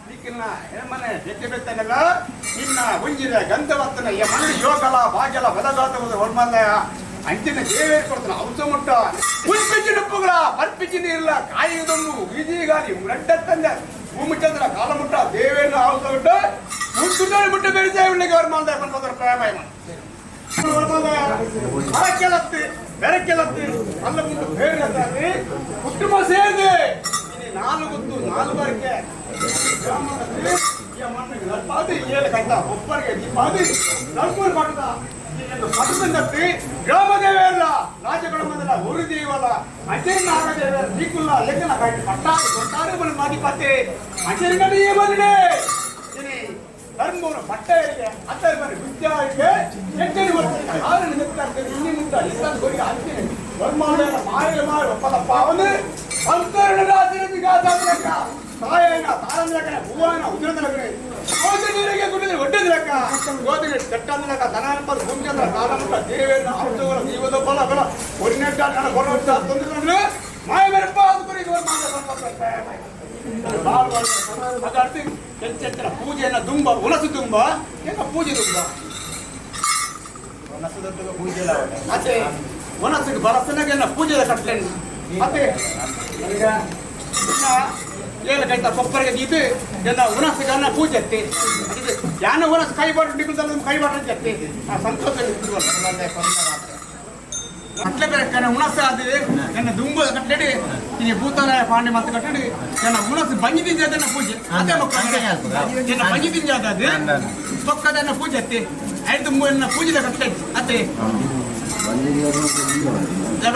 [SPEAKER 1] ನಿಕ್ಕಿನ ಹೆಮ್ಮನೆ ಬೆತ್ತೆ ಬೆತ್ತನೆಲ್ಲ ನಿನ್ನ ಒಂಜಿನ ಗಂಧವತ್ತನ ಈ ಮಣ್ಣು ಯೋಗಲ ಭಾಗ್ಯಲ ಬದಗಾತ ಹೊರ್ಮಲ್ಲ ಅಂಚಿನ ದೇವೇರ್ ಕೊಡ್ತಾನ ಔಷ ಮುಟ್ಟ ಉಲ್ಪಿಚ್ಚಿ ನುಪ್ಪುಗಳ ಪರ್ಪಿಚ್ಚಿ ನೀರ್ಲ ಕಾಯಿದೊಂದು ವಿಜಿಗಾಲಿ ರಡ್ಡತ್ತಂದ ಭೂಮಿ ಚಂದ್ರ ಕಾಲ ಮುಟ್ಟ ದೇವೇರ್ನ ಔಷ ಮುಟ್ಟ ಮುಟ್ಟುತ್ತಾರೆ ಮುಟ್ಟ ಬೇರೆ ಉಳ್ಳಿಗೆ ಅವ್ರ ಮಾಲ್ದ ಪನ್ಪದರ ಪ್ರೇಮ ಮರಕ್ಕೆಲತ್ತು ಬೆರಕೆಲತ್ತು ಅಲ್ಲ ಮುಂದೆ ಬೇರೆ ಕುಟುಂಬ ಸೇರಿದೆ ನಾಲ್ಕು ಗೊತ್ತು ನಾಲ್ಕು ಬಾರಿಕೆ ಏಳು ಕಟ್ಟ ಒಬ್ಬರಿಗೆ ದೀಪಾದಿ ನಲ್ಕೂರು ಪಟ್ಟದ ಪಟ್ಟದಂತತ್ತಿ ಗ್ರಾಮದೇವಲ್ಲ ರಾಜಗಳ ಊರು ದೇವಲ್ಲ ಅಜರ್ನ ಆಗದೇವ ದೀಕುಲ್ಲ ಲೆಕ್ಕನ ಕಟ್ಟಿ ಪಟ್ಟಾರು ಕೊಟ್ಟಾರು ಬಲಿ ಮಾದಿಪತ್ತೆ ಅಜರ್ಗಡಿಯೇ ಬಂದಿದೆ ಧರ್ಮವನ್ನು ಪಟ್ಟ ಅತ್ತರ ಬರಿ ವಿದ್ಯಾರಿಗೆ ಎಚ್ಚರಿ ಬರ್ತಾರೆ ಆರು ನಿಮಿತ್ತ ಇನ್ನಿ ಮುಂದ ಇತ್ತಂದು ಗೊರಿಗೆ ಅಂತೀನಿ ಧರ್ಮಾಲಯ ಮಾಯ ಮಾಯ ಒಪ್ಪದಪ್ಪ ಅವನು ಅಂತರಣ ರಾಜನಿಗೆ ತಾಯನ ತಾರನ ಲಕ್ಕಣ ಹೂವನ ಉದ್ರದ ಲಕ್ಕಣ ಗೋಧಿ ನೀರಿಗೆ ಗುಡಿದ್ರೆ ಒಡ್ಡದ ಲೆಕ್ಕ ಗೋಧಿಗೆ ಚಟ್ಟಂದ ಲೆಕ್ಕ ದನ ಭೂಮಿ ಚಂದ್ರ ಕಾಲಮುಟ್ಟ ದೇವೇನ ಔಷಧಗಳ ಜೀವದ ಬಲ ಬಲ ಒರಿನೆಟ್ಟ ನನ್ನ ಕೊರೊಟ್ಟ ತೊಂದರೆ ಮಾಯ ಮೇರಪ್ಪ ಅದು ಗುರಿಗೆ ಮಾಯ ಹೆಚ್ಚೆಚ್ಚರ ಪೂಜೆಯನ್ನ ದುಂಬ ಉಣಸು ತುಂಬ ಏನ ಪೂಜೆ ದುಂಬ ಅದೇ ಒಣಸಿಗೆ ಬರಸನಾಗ ಪೂಜೆದ ಕಟ್ಲೆಣ್ಣು ಅದೇ ಈಗ ಏಳು ಕೈತ ಕೊಪ್ಪರಿಗೆ ದೀತು ಎಲ್ಲ ಉಣಸಿಗೆ ಪೂಜೆ ಅತ್ತಿ ಯಾನ ಉಣಸು ಕೈ ಬಾಟು ನಿಗುಲ್ದಲ್ಲ ಕೈ ಬಾಟು ಜತ್ತಿ ಆ ಸಂತೋಷ ಕಟ್ಲೆ ಬೇರೆ ಉಣಸು ಅದು ನನ್ನ ದುಂಬ ಕಟ್ಲೆಡಿ ಇನಿ ಭೂತಾಲಯ ಪಾಂಡೆ ಮತ್ತೆ ಕಟ್ಟಡಿ ನನ್ನ ಉಣಸು ಬಂಜಿ ತಿಂಜಾದನ್ನ ಪೂಜೆ ಅದೇ ಮಕ್ಕಳು ನನ್ನ ಬಂಜಿ ತಿಂಜಾದ ಅದು ಪಕ್ಕದನ್ನ ಪೂಜೆ ಅತ್ತಿ ಐದು ಎನ್ನ ಪೂಜೆದ ಕಟ್ಲೆ ಅತ್ತೆ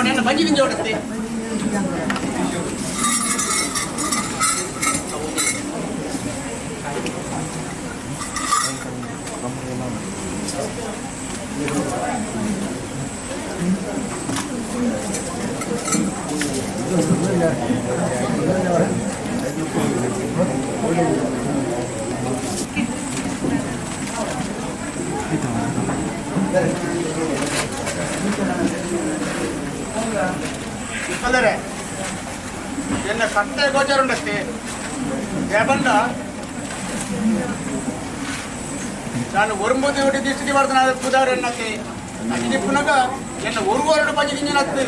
[SPEAKER 1] ನನ್ನ ಬಂಜಿ ತಿಂಜ ಹೊಡತ್ತೆ. ತೊಂದರೆ ಎನ್ನ ಕಟ್ಟೆ ಗೋಚರ ಉಂಡತ್ತೆ ದೇಬಂಡ ನಾನು ಒರುಂಬುದು ದಿಷ್ಟಿ ಬರ್ತಾನೆ ಪುದಾರು ಎನ್ನತ್ತೆ ಅಜ್ಜಿ ಪುನಗ ಎನ್ನ ಒರುವರಡು ಬಂಜಿ ಗಿಂಜನತ್ತೆ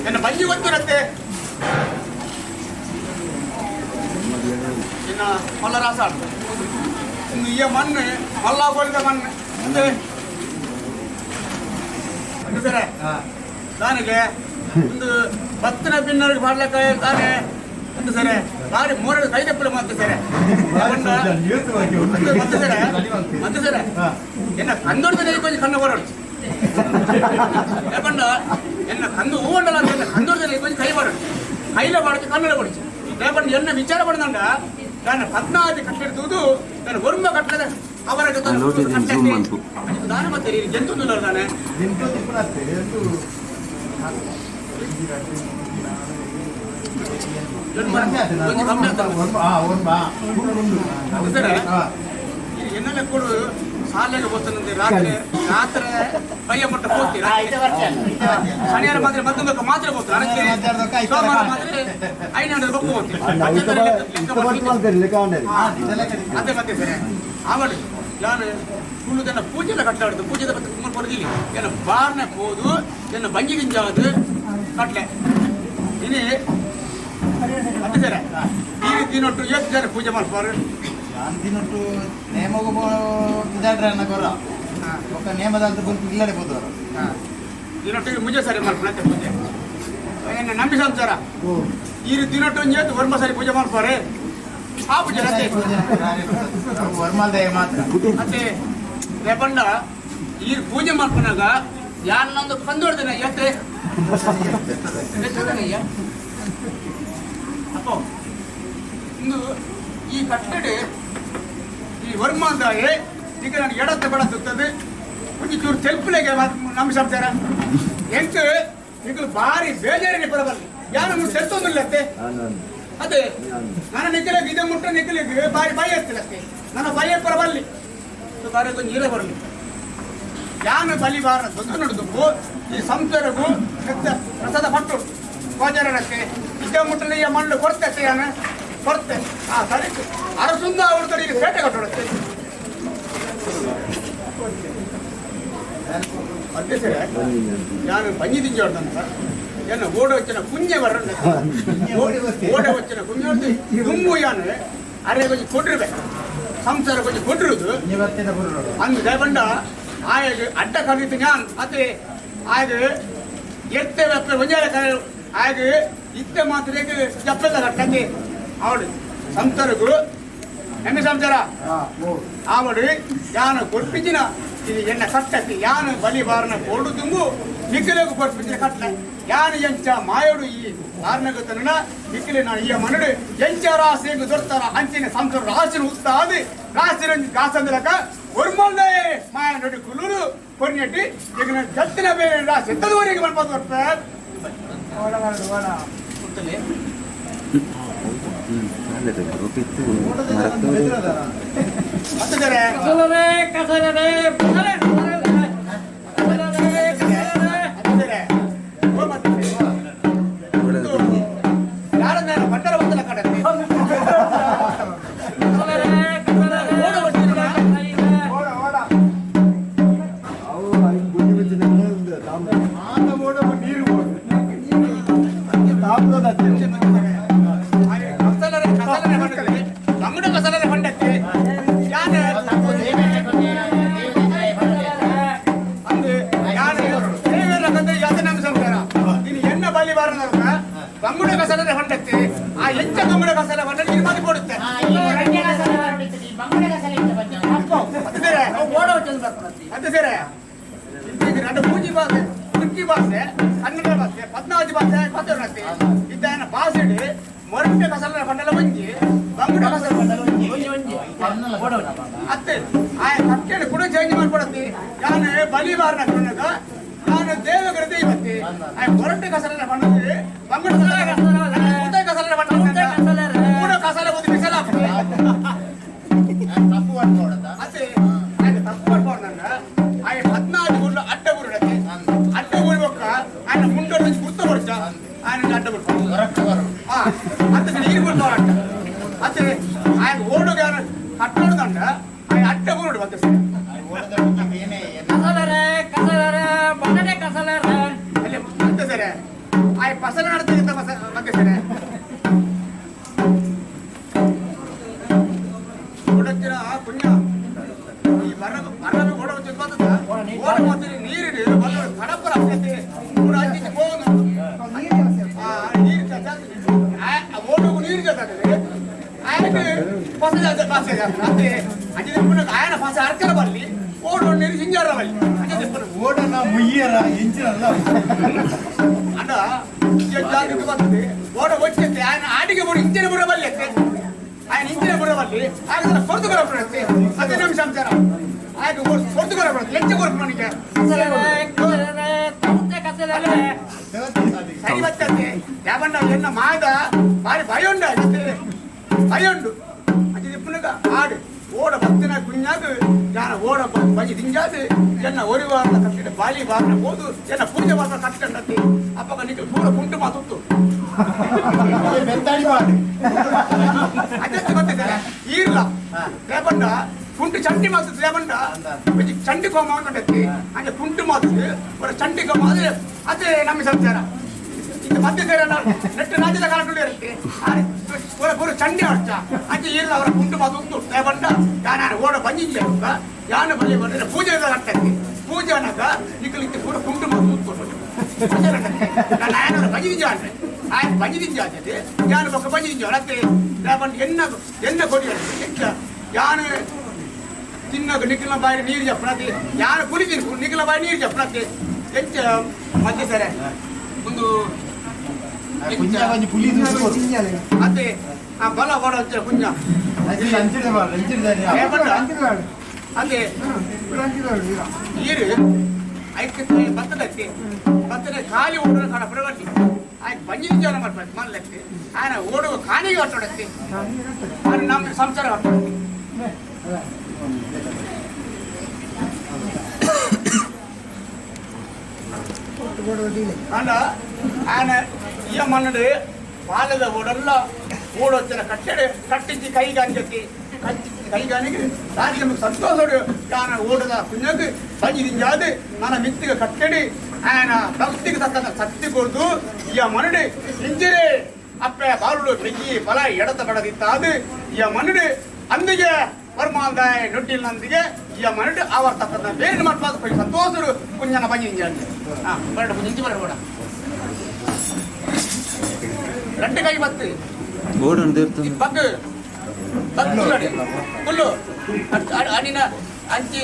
[SPEAKER 1] ಎನ್ನ ಬಂಜಿ ಗೊತ್ತಿರತ್ತೆ ಇನ್ನ ಮಲ್ಲರಾಸ ಇನ್ನು ಈ ಮಣ್ಣು ಮಲ್ಲ ಕೊಳಿದ ಮಣ್ಣು ಸರ ನನಗೆ ಒಂದು ಬತ್ತಿನ ಬಿನ್ನರಿಗೆ ಮಾಡ್ಲಿಕ್ಕೆ ತಾನೆ ಒಂದು ಸರಿ ಬಾರಿ ಮೂರಡು ಕೈದಪ್ಪಲು ಮತ್ತೆ ಸರಿ ಮತ್ತೆ ಸರ ಮತ್ತೆ ಸರ ಎನ್ನ ಕಂದೊಡ್ದ ಕೊಂಚ ಕಣ್ಣು ಬರೋಡು ಯಾಕಂಡ ಎನ್ನ ಕಂದು ಹೂವಂಡಲ ಅಂತ ಎನ್ನ ಕಂದೊಡ್ದ ಕೊಂಚ ಕೈ ಬರೋಡು ಕೈಲ ಬಾಡಕ್ಕೆ ಕನ್ನಡ ಕೊಡಿச்சு ಯಾಕಂದ್ರೆ ಎನ್ನ ವಿಚಾರ ಪಡೆದಂಡ ನಾನು ಪದ್ನಾದಿ ಕಟ್ಟಿಡ್ದುದು ನಾನು ಒರ್ಮ ಕಟ್ಟದ ಅವರ ದಾನ ಮತ್ತೆ ಜಂತು ತಾನೆ ಎನ್ನೆಲ್ಲ ಕೊಡು ಶಾಲೆಗೆ ಹೋಗ್ತಾನಂತೆ ರಾತ್ರಿ ರಾತ್ರಿ ಬಯ್ಯ ಮಟ್ಟ ಹೋಗ್ತೀರಾ ಶನಿವಾರ ಮಾತ್ರ ಮತ್ತೊಂದಕ್ಕೆ ಮಾತ್ರ ಹೋಗ್ತಾರೆ ಸೋಮವಾರ ಮಾತ್ರ ಐನೂರು ಬೊಕ್ಕ ಹೋಗ್ತೀವಿ ಅದೇ ಮತ್ತೆ ಸರಿ ಆವಡು ನಾನು ಕುಳ್ಳುದನ್ನ ಪೂಜೆಲ್ಲ ಕಟ್ಟಾಡ್ದು ಪೂಜೆದ ಮತ್ತೆ ಕುಮ್ಮರ್ ಕೊಡದಿಲ್ಲ ಏನ ಬಾರ್ನೆ ಹೋದು ಎನ್ನ ಬಂಗಿ ಗಿಂಜಾವದು ಕಟ್ಲೆ ಇನಿ ಮತ್ತೆ ಸರ ಈ ದಿನೊಟ್ಟು ಎಷ್ಟು ಜನ ಪೂಜೆ ಮಾಡ್ತಾರೆ
[SPEAKER 3] ದಿನೊಟ್ಟು ನೇಮಗು ಇದಾಡ್ರೆ ಅನ್ನ ಕೊರ ಒಕ್ಕ ನೇಮದಂತ ಗುಂಪು ಇಲ್ಲಡೆ ಹೋದವರು
[SPEAKER 1] ದಿನೊಟ್ಟಿಗೆ ಮುಂಜೆ ಸರಿ ಮಾಡ್ತಾರೆ ಪೂಜೆ ಏನ ನಂಬಿ ಸಂಸಾರ ಈ ದಿನೊಟ್ಟು ಒಂಜಿ ವರ್ಮ ಸರಿ ಪೂಜೆ ಮಾಡ್ತಾರೆ ಆ ಪೂಜೆ
[SPEAKER 3] ವರ್ಮಲ್ದಯ ಮಾತ್ರ
[SPEAKER 1] ಮತ್ತೆ ರೇಪಂಡ ಈ ಪೂಜೆ ಮಾಡ್ಕೊಂಡಾಗ ಯಾರನ್ನೊಂದು ಕಂದು ಹೊಡ್ದೇನೆ ಎತ್ತೆ ಎತ್ತದನಯ್ಯ ಅಪ್ಪ ಇಂದು ಈ ಕಟ್ಟಡ ಈ ವರ್ಮ ಅಂದಾಗೆ ಈಗ ನಾನು ಎಡತ್ತೆ ಬಡತ್ತದೆ ಒಂಜಿ ಚೂರು ತೆಲ್ಪುಲೆಗೆ ನಮ್ಮ ಸಂಸಾರ ಎಂಟು ಈಗ ಭಾರಿ ಬೇಜಾರಿನ ಪರಬಲ್ಲಿ ಯಾರು ಸೆತ್ತೊಂದಿಲ್ಲತ್ತೆ ಅದೇ ನನ್ನ ನಿಕ್ಕಲಿಗೆ ಇದೆ ಮುಟ್ಟ ನಿಕ್ಕಲಿಗೆ ಬಾರಿ ಭಯ ಇರ್ತಿಲ್ಲತ್ತೆ ನನ್ನ ಭಯ ಪರಬಲ್ಲಿ ಬಾರಿ ಕೊಂಚ ನೀರೇ ಬರಲಿ ಯಾನು ಬಲಿ ಬಾರ ದೊಡ್ಡ ನಡೆದು ಈ ಸಂಸಾರಗೂ ಪ್ರಸಾದ ಪಟ್ಟು ಗೋಚರಕ್ಕೆ ಇದ್ದ ಮುಟ್ಟಲೆ ಈ ಮಣ್ಣು ಕೊಡ್ತೆ ಯಾನು ಕೊಡ್ತೆ ಆ ಸರಿ ಅರಸುಂದ ಅವ್ರ ಕಡೆಗೆ ಪೇಟೆ ಕಟ್ಟೋಡತ್ತೆ ಅದೇ ಸರಿ ನಾನು ಬಂಜಿ ತಿಂಜೋಡ್ದಂತ ಏನ ಓಡ వచ్చిన ಕುಂಜೆ ಬರಂಡ ಓಡ వచ్చిన ಕುಂಜೆ ದುಮ್ಮು ಯಾನು ಅರೆ ಕೊಂಚ ಕೊಟ್ಟಿರ್ಬೇಕು ಸಂಸಾರ ಕೊಂಚ ಕೊಟ್ಟಿರುದು ಅಂದು ದೇವಂಡ ಆಯಗ ಅಡ್ಡ ಕಲಿತು ഞാൻ ಅದೇ ಆಯಗ ಎತ್ತೆ ವೆಪ್ಪ ಒಂಜಾರ ಆಯಗ ಇತ್ತೆ ಮಾತ್ರ ಜಪ್ಪದ ಕಟ್ಟಂದೆ ಅವಳು ಸಂಸಾರಗು ಎಮ್ಮೆ ಸಂಸಾರ ಆವಡು ಯಾನು ಕೊರ್ಪಿಜಿನ ಇದು ಎನ್ನ ಕಟ್ಟಕ್ಕೆ ಯಾನು ಬಲಿ ಬಾರನ ಕೊಡು ತುಂಬು ನಿಖಿಲಗು ಕೊರ್ಪಿಜಿನ ಕಟ್ಟಲೆ ಯಾನು ಎಂಚ ಮಾಯೋಡು ಈ ಬಾರನಗತನ ನಿಖಿಲೆ ನಾನು ಈ ಮನಡು ಎಂಚ ರಾಸಿಗೆ ದೊರ್ತಾರ ಅಂಚಿನ ಸಂಸಾರ ರಾಸಿನ ಉತ್ತಾದಿ ರಾಸಿನ ಗಾಸಂದಲಕ ಒರ್ಮಲ್ದೇ ಮಾಯ ನಡು ಕುಲುರು ಕೊರ್ನೆಟ್ಟಿ ಈಗ ಜತ್ತಿನ ಬೇರೆ ರಾಸಿ ಎತ್ತದವರೆಗೆ ಮನ್ಪಾದ ಬರ್ತಾರೆ ఆయన అడ్డ అంత నీరు కొడుతారంట అంతే ఆయన ఓడుగా కట్టడుదంట ఆయన అడ్డ ఊరుడు వచ్చేసి అంతే సరే ఆయన పసలు నడితే వచ్చేసరే ఓడొచ్చిన పుణ్యం ఈ బర్ర బర్రను ఓడ వచ్చి ఓడ మొత్తం నీరు నీరు కడప ఆయన ఫస అరకర బల్లి ఓడు నీరు సింజార బల్లి అంటే చెప్పారు
[SPEAKER 5] ఓడన్నా ముయ్యరా ఎంచినల్లా
[SPEAKER 1] అన్న వస్తుంది ఓడ వచ్చేస్తే ఆయన ఆడికి కూడా ఇంచిన బుర్ర బల్లి ఎత్తే ఆయన ఇంచిన బుర్ర బల్లి ఆయన పొరుతు కొరపడితే అదే నిమిషం సార్ ఆయన పొరుతు కొరపడదు ఎంచ కొరపడానికి సరి వచ్చే లేకుండా ఎన్న మాద వారి భయం భయండు అది చెప్పునగా ఆడు ఓడ భక్తిన ಕುഞ്ഞಾದು ಜಾನ ಓಡ ಬಜಿ ದಿಂಜಾದು ಜನ ಒರಿ ವಾರ ಕಟ್ಟಿದ ಬಾಲಿ ವಾರನ ಹೋದು ಜನ ಪೂಜೆ ವಾರ ಕಟ್ಟಂಡತಿ ಅಪ್ಪಗ ನಿಖಲ್ ಪೂರ ಕುಂಟು ಮಾತುತ್ತು
[SPEAKER 5] ಬೆತ್ತಾಡಿ ಮಾಡಿ
[SPEAKER 1] ಅದೇ ಗೊತ್ತಿದೆ ಈರ್ಲ ರೇಪಂಡ ಕುಂಟು ಚಂಡಿ ಮಾತು ರೇಪಂಡ ಚಂಡಿ ಕೋಮ ಅಂಗಡತ್ತಿ ಅಂದ್ರೆ ಕುಂಟು ಮಾತು ஒரு ಚಂಡಿ ಕೋಮ ಅದೇ ಅದೇ ನಮ್ಮ ಸಂಸಾರ ಇದು ಮಧ್ಯ ಸೇರ ನೆಟ್ಟು ರಾಜ್ಯದ ಕಾಲಕ್ಕೆ ಇರುತ್ತೆ ಪೂರ ಚಂಡಿ ಅರ್ಚ ಅಂಚೆ ಈರ್ಲ ಅವರ ಕುಂಟು ಮಾತು ಉಂಟು ರೇಪಂಡ ಯಾರು ಓಡ ಬಂಜಿಂಜ ಯಾನು ಬಲಿ ಬಂದ್ರೆ ಪೂಜೆ ಕಟ್ಟತ್ತಿ ಪೂಜೆ ಅನ್ನಕ ನಿಖಲ್ ಇತ್ತು ಪೂರ ಕುಂಟು ಮಾತು ಉಂಟು ನಾನು ಆಯನವರ ಬಂಜಿಂಜ ಅಂದ್ರೆ ఆయన ಬಂಜಿದಿಂಜ ಯಾನು ಬೊಕ್ಕ ಬಂಜಿದಿಂಜ ಅತ್ತೆ ರೇಪಂಡ ಎನ್ನ ಎನ್ನ ಕೊಡಿ ಎಂಚ ಯಾನು ತಿನ್ನಕ ನಿಖಿಲ ಬಾಯಿ ನೀರು ಜಪ್ಪಣತಿ ಯಾನು ಕುಡಿತೀನಿ ನಿಖಿಲ ಬಾಯಿ ನೀರು ಜಪ್ಪಣತಿ ಎಂಚ ಮಧ್ಯೆ ಸರ ಒಂದು
[SPEAKER 5] ಪುಲಿ
[SPEAKER 1] ಅದೇ ಆ ಬಲ ಓಡ ಕುಂಜ ಅದೇ ನೀರು ಐಕ್ಯತೆ ಬತ್ತದಕ್ಕೆ ಬತ್ತದ ಖಾಲಿ ಓಡೋ ಕಣ ಪರವಲ್ಲಿ ఆయన ಬಂಜಿನ ಮಾಡ್ಬೇಕು ಮಲ್ಲಕ್ಕೆ ఆయన ಓಡುವ ಕಾಣಿಗೆ ಕಟ್ಟೋಡಕ್ಕೆ ನಮ್ಮ ಸಂಸಾರ ಕಟ್ಟೋಡಕ್ಕೆ ಅಲ್ಲ ఆయన ಈ ಮನ್ನಡು ಬಾಲದ ಓಡಲ್ಲ ಓಡೊತ್ತಿನ ಕಟ್ಟಡ ಕಟ್ಟಿಂಚಿ ಕೈಗಾನಿಗೆ ಕೈಗಾನಿಗೆ దానికి ನಮಗೆ ಸಂತೋಷ ಯಾನ ಓಡದ ಕುഞ്ഞക്ക് ಬಂಜಿದಿಂಜಾದು మన ಮಿತ್ತಿಗೆ ಕಟ್ಟಡಿ ఆయన భక్తికి తగ్గ శక్తి కొడుతూ ఈ మనుడు ఇంజిరే అప్పే బాలుడు పెయ్యి బల ఎడత బడదిత్తాదు ఈ మనుడు అందుకే ವರ್ಮಾಲ್ದಾಯ ನೊಡ್ಡಿಲ್ಲಂದಿಗೆ ಈ ಮನುಡು ಅವರ ತಕ್ಕಂತ ಬೇರೆ ಮಾಡ್ಬಾರ್ದು ಸಂತೋಷರು ಕುഞ്ഞನ ಬಂಜಿದಿಂಜಾಂಡೆ ಹಾಂ ಬರಡು ಕುಂಜಿ ಬರಡು ಕೂಡ రెండు కై బత్తు బగ్గు బగ్గు ఫుల్లు అడిన అంచి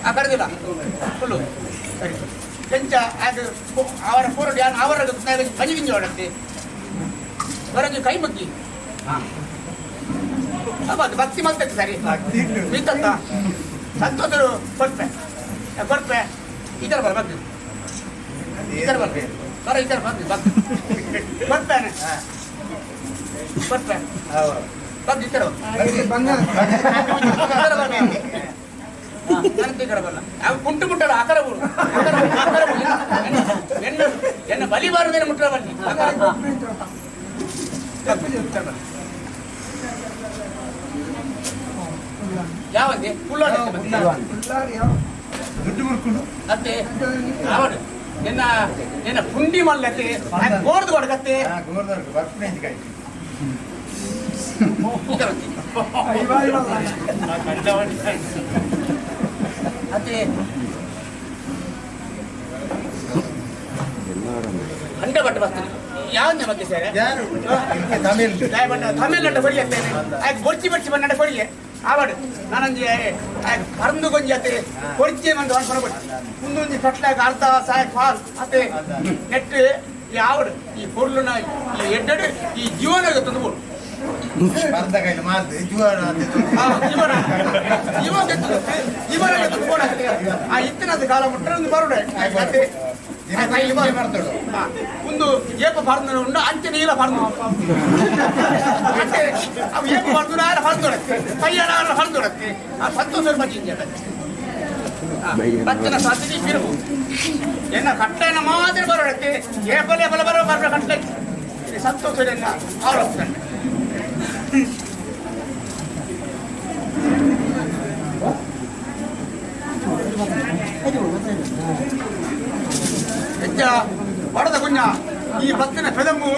[SPEAKER 1] అక్కడిదిలా ఫుల్లు ಸರಿ ಎಂಚ ಅದು ಅವರ ಪೂರ ಯಾರು ಅವರ ಬಂಜಿದಿಂಜ ಹೊಡತ್ತೆ ಹೊರಗೆ ಕೈ ಮುಗ್ಗಿ ಹಾಂ ಅದು ಭಕ್ತಿ ಮಲ್ತಕ್ಕೆ ಸರಿ ಮಿತ್ತತ್ತ ಸಂತೋಷರು ಕೊಡ್ಪೆ ಕೊಡ್ಪೆ ಈ ಥರ ಬರ ಬಗ್ಗು ಈ ಥರ ಬರ್ಬೇಕು ಬರ ಈ ಥರ ಬಗ್ಗು ಬಗ್ಗು ಕೊಡ್ಪೇನೆ ಕೊಡ್ಪೆ ಬಗ್ಗು ಈ ಥರ ಅವು ಕುಂಟು ಮುಟ್ಟಲ್ಲ ಆಕರ ಊರು ಎನ್ನ ಎನ್ನ ಬಲಿ ಬಾರದೇನೆ ಮುಟ್ಟಲ ಬನ್ನಿ ಯಾವಂದೆ ಪುಲ್ಲಾಡಿ ಅತ್ತೆ ಯಾವಡು ನಿನ್ನ ನಿನ್ನ ಪುಂಡಿ ಮಲ್ಲತ್ತೆ ಗೋರ್ದು ಕೊಡಕತ್ತೆ ಅತ್ತೆ ಅಂಡ ಬಟ್ಟ ಬರ್ತೀನಿ ಯಾವ್ದು ಮತ್ತೆ ಸರ್ ತಮಿಳ್ನಾಡು ಕೊಡಿ ಅಂತೇನೆ ಆಯ್ತು ಬೊರ್ಚಿ ಬೊರ್ಚಿ ಬಂದ ಕೊಡಿಯೆ ಆವಡು ನಾನೊಂಜಿ ಆಯ್ತು ಪರಂದು ಗೊಂಜಿ ಅತ್ತೆ ಕೊಡ್ಚಿ ಬಂದು ಅನ್ಕೊಂಡು ಕೊಡಿ ಮುಂದೊಂಜಿ ಕಟ್ಲಾಗ ಅರ್ಧ ಸಾಯ ಕಾಲ್ ಅತ್ತೆ ನೆಟ್ಟು ಈ ಆವಡು ಈ ಪೊರ್ಲುನ ಈ ಎಡ್ಡಡು ಈ ಜೀವನ ತಂದು ಕೊಡು ಆ ಇತ್ತಿನದ ಕಾಲ ಮುಟ್ಟ ಒಂದು ಬರುಡೆ ಅತ್ತೆ ಒಂದು ಏಪ ಪರ್ದು ಉಂಡು ಅಂಚೆ ನೀಲ ಪರ್ದು ಅಂಚೆ ಅವು ಏಪ ಪರ್ದು ಆರ ಪರ್ದೊಡತ್ತೆ ಪಯ್ಯನ ಆರ ಪರ್ದೊಡತ್ತೆ ಆ ಸಂತೋಷ ಬಜ್ಜಿ ಬತ್ತಿನ ಸತಿಗೆ ಬಿರುವು ಎನ್ನ ಕಟ್ಟೆನ ಮಾತ್ರ ಬರೋಡಕ್ಕೆ ಏಪಲೆ ಬಲ ಬರೋ ಬರೋ ಕಟ್ಟೆ ಸಂತೋಷ ಆರೋಗ್ತಾನೆ ಹೆಜ್ಜ ಬಡದ ಕುಂಜ ಈ ಬತ್ತಿನ ಪೆದಂಬು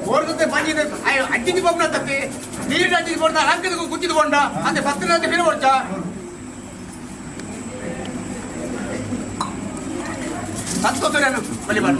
[SPEAKER 1] ಓರ್ಗತ್ತೆ ಬಂದಿದೆ ಅಜ್ಜಿಗೆ ಬೊಮ್ಮನ ತತ್ತಿ ನೀರಿನ ಅಜ್ಜಿಗೆ ಬೋಡ ಅಂಕದ ಗುಚ್ಚಿದ ಕೊಂಡ ಅಂತೆ ಬತ್ತಿನ ಅಂತ ಫಿರ ಹೊಡ್ಚ ಸಂತೋಷ ಬಲಿ ಬಾರ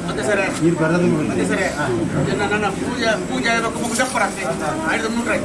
[SPEAKER 1] ಮತ್ತೆ ಸರ್ ಮತ್ತೆ ಸರ್ ನನ್ನ ಪೂಜೆ ಪೂಜೆ ಆಗಬೇಕು ಮುಗ್ದಪ್ಪರಾಗ್ತದೆ ಆಯ್ತು ಮೂಟ್ರೆ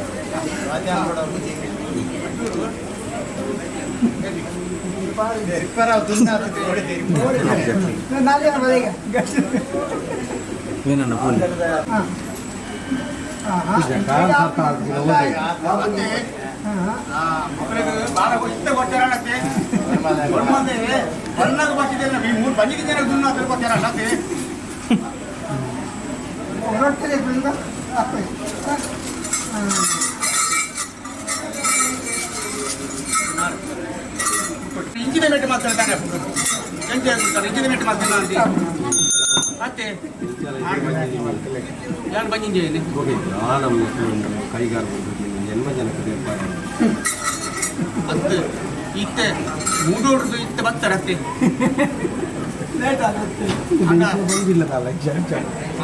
[SPEAKER 1] ಇಂಚಿನ ಮೆಟ್ಟು ಮಾತಾಡ್ತಾನೆ ಇಂಚಿನ ಮೆಟ್ಟು ಮಾತಾಡ್ತಾನೆ ಮತ್ತೆ ಯಾರು ಬಂದಿದ್ದೇನೆ ಅತ್ತೆ ಇತ್ತೆ ಮೂಡೋಡ್ದು ಇತ್ತೆ ಬರ್ತಾರೆ ಅತ್ತೆ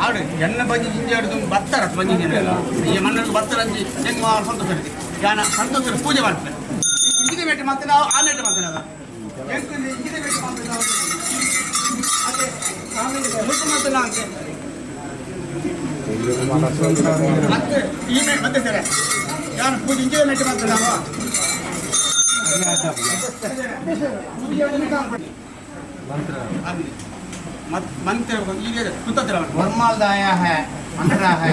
[SPEAKER 1] ಆಡು ಎಣ್ಣ ಬಂಜಿ ಜಿಂಜಿ ಆಡುದು ಬರ್ತಾರ ಬಂಜಿಂಜಿ ಈ ಮಣ್ಣಲ್ಲಿ ಬರ್ತಾರ ಅಂಜಿ ಹೆಂಗ್ ಸಂತೋಷ ಯಾನ ಸಂತೋಷ ಪೂಜೆ ಮಾಡ್ತಾರೆ ಇಂಜಿನ ಮೇಟೆ ಮಾಡ್ತಾರೆ ನಾವು ಆ ಮೇಟೆ ಮಾಡ್ತಾರೆ ಇಂಜಿನ ಮೇಟೆ ಮಾಡ್ತಾರೆ ನಾವು ಅದೇ ಮುಟ್ಟು ಮಾಡ್ತಾರೆ ಅಂತೆ ಮತ್ತೆ ಈ ಮೇ ಮತ್ತೆ ಸರ್ ಯಾರು ಪೂಜೆ ಇಂಜಿನ ಮೇಟೆ ಮಾಡ್ತಾರೆ ನಾವು ಮಂತ್ರ ಈಗ ಸುತ್ತತ್ರ
[SPEAKER 3] ವರ್ಮಾಲ್ದಾಯ ಹೈ ಮಂತ್ರ ಹೈ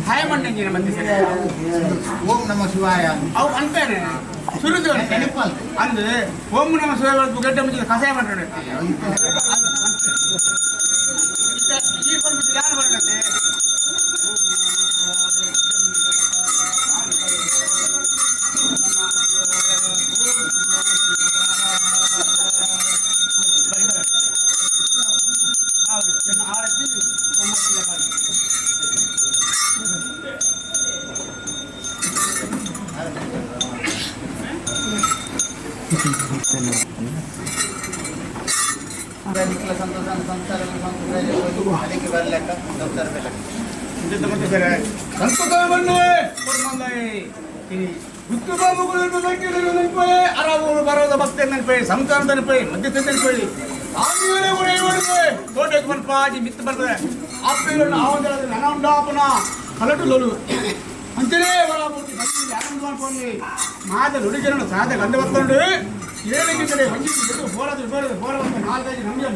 [SPEAKER 1] ಹಾಯ್ ಮಂಡಂಜಿನ ಮತ್ತೆ ಸರ್
[SPEAKER 3] ಓಂ ನಮ ಶಿವಾಯ
[SPEAKER 1] ಅವು ಅಂತಾನೆ ಸುರಿದು ಅಂದ್ರೆ ಓಂ ನಮ ಶಿವಾಯ ಗೆಡ್ಡೆ ಮುಂಚೆ ಕಷಾಯ ಮಾಡ್ತಾರೆ ಯಾರು ಬರೋಣತ್ತೆ ನಾಲ್ಕೈದು ನಮಗೆ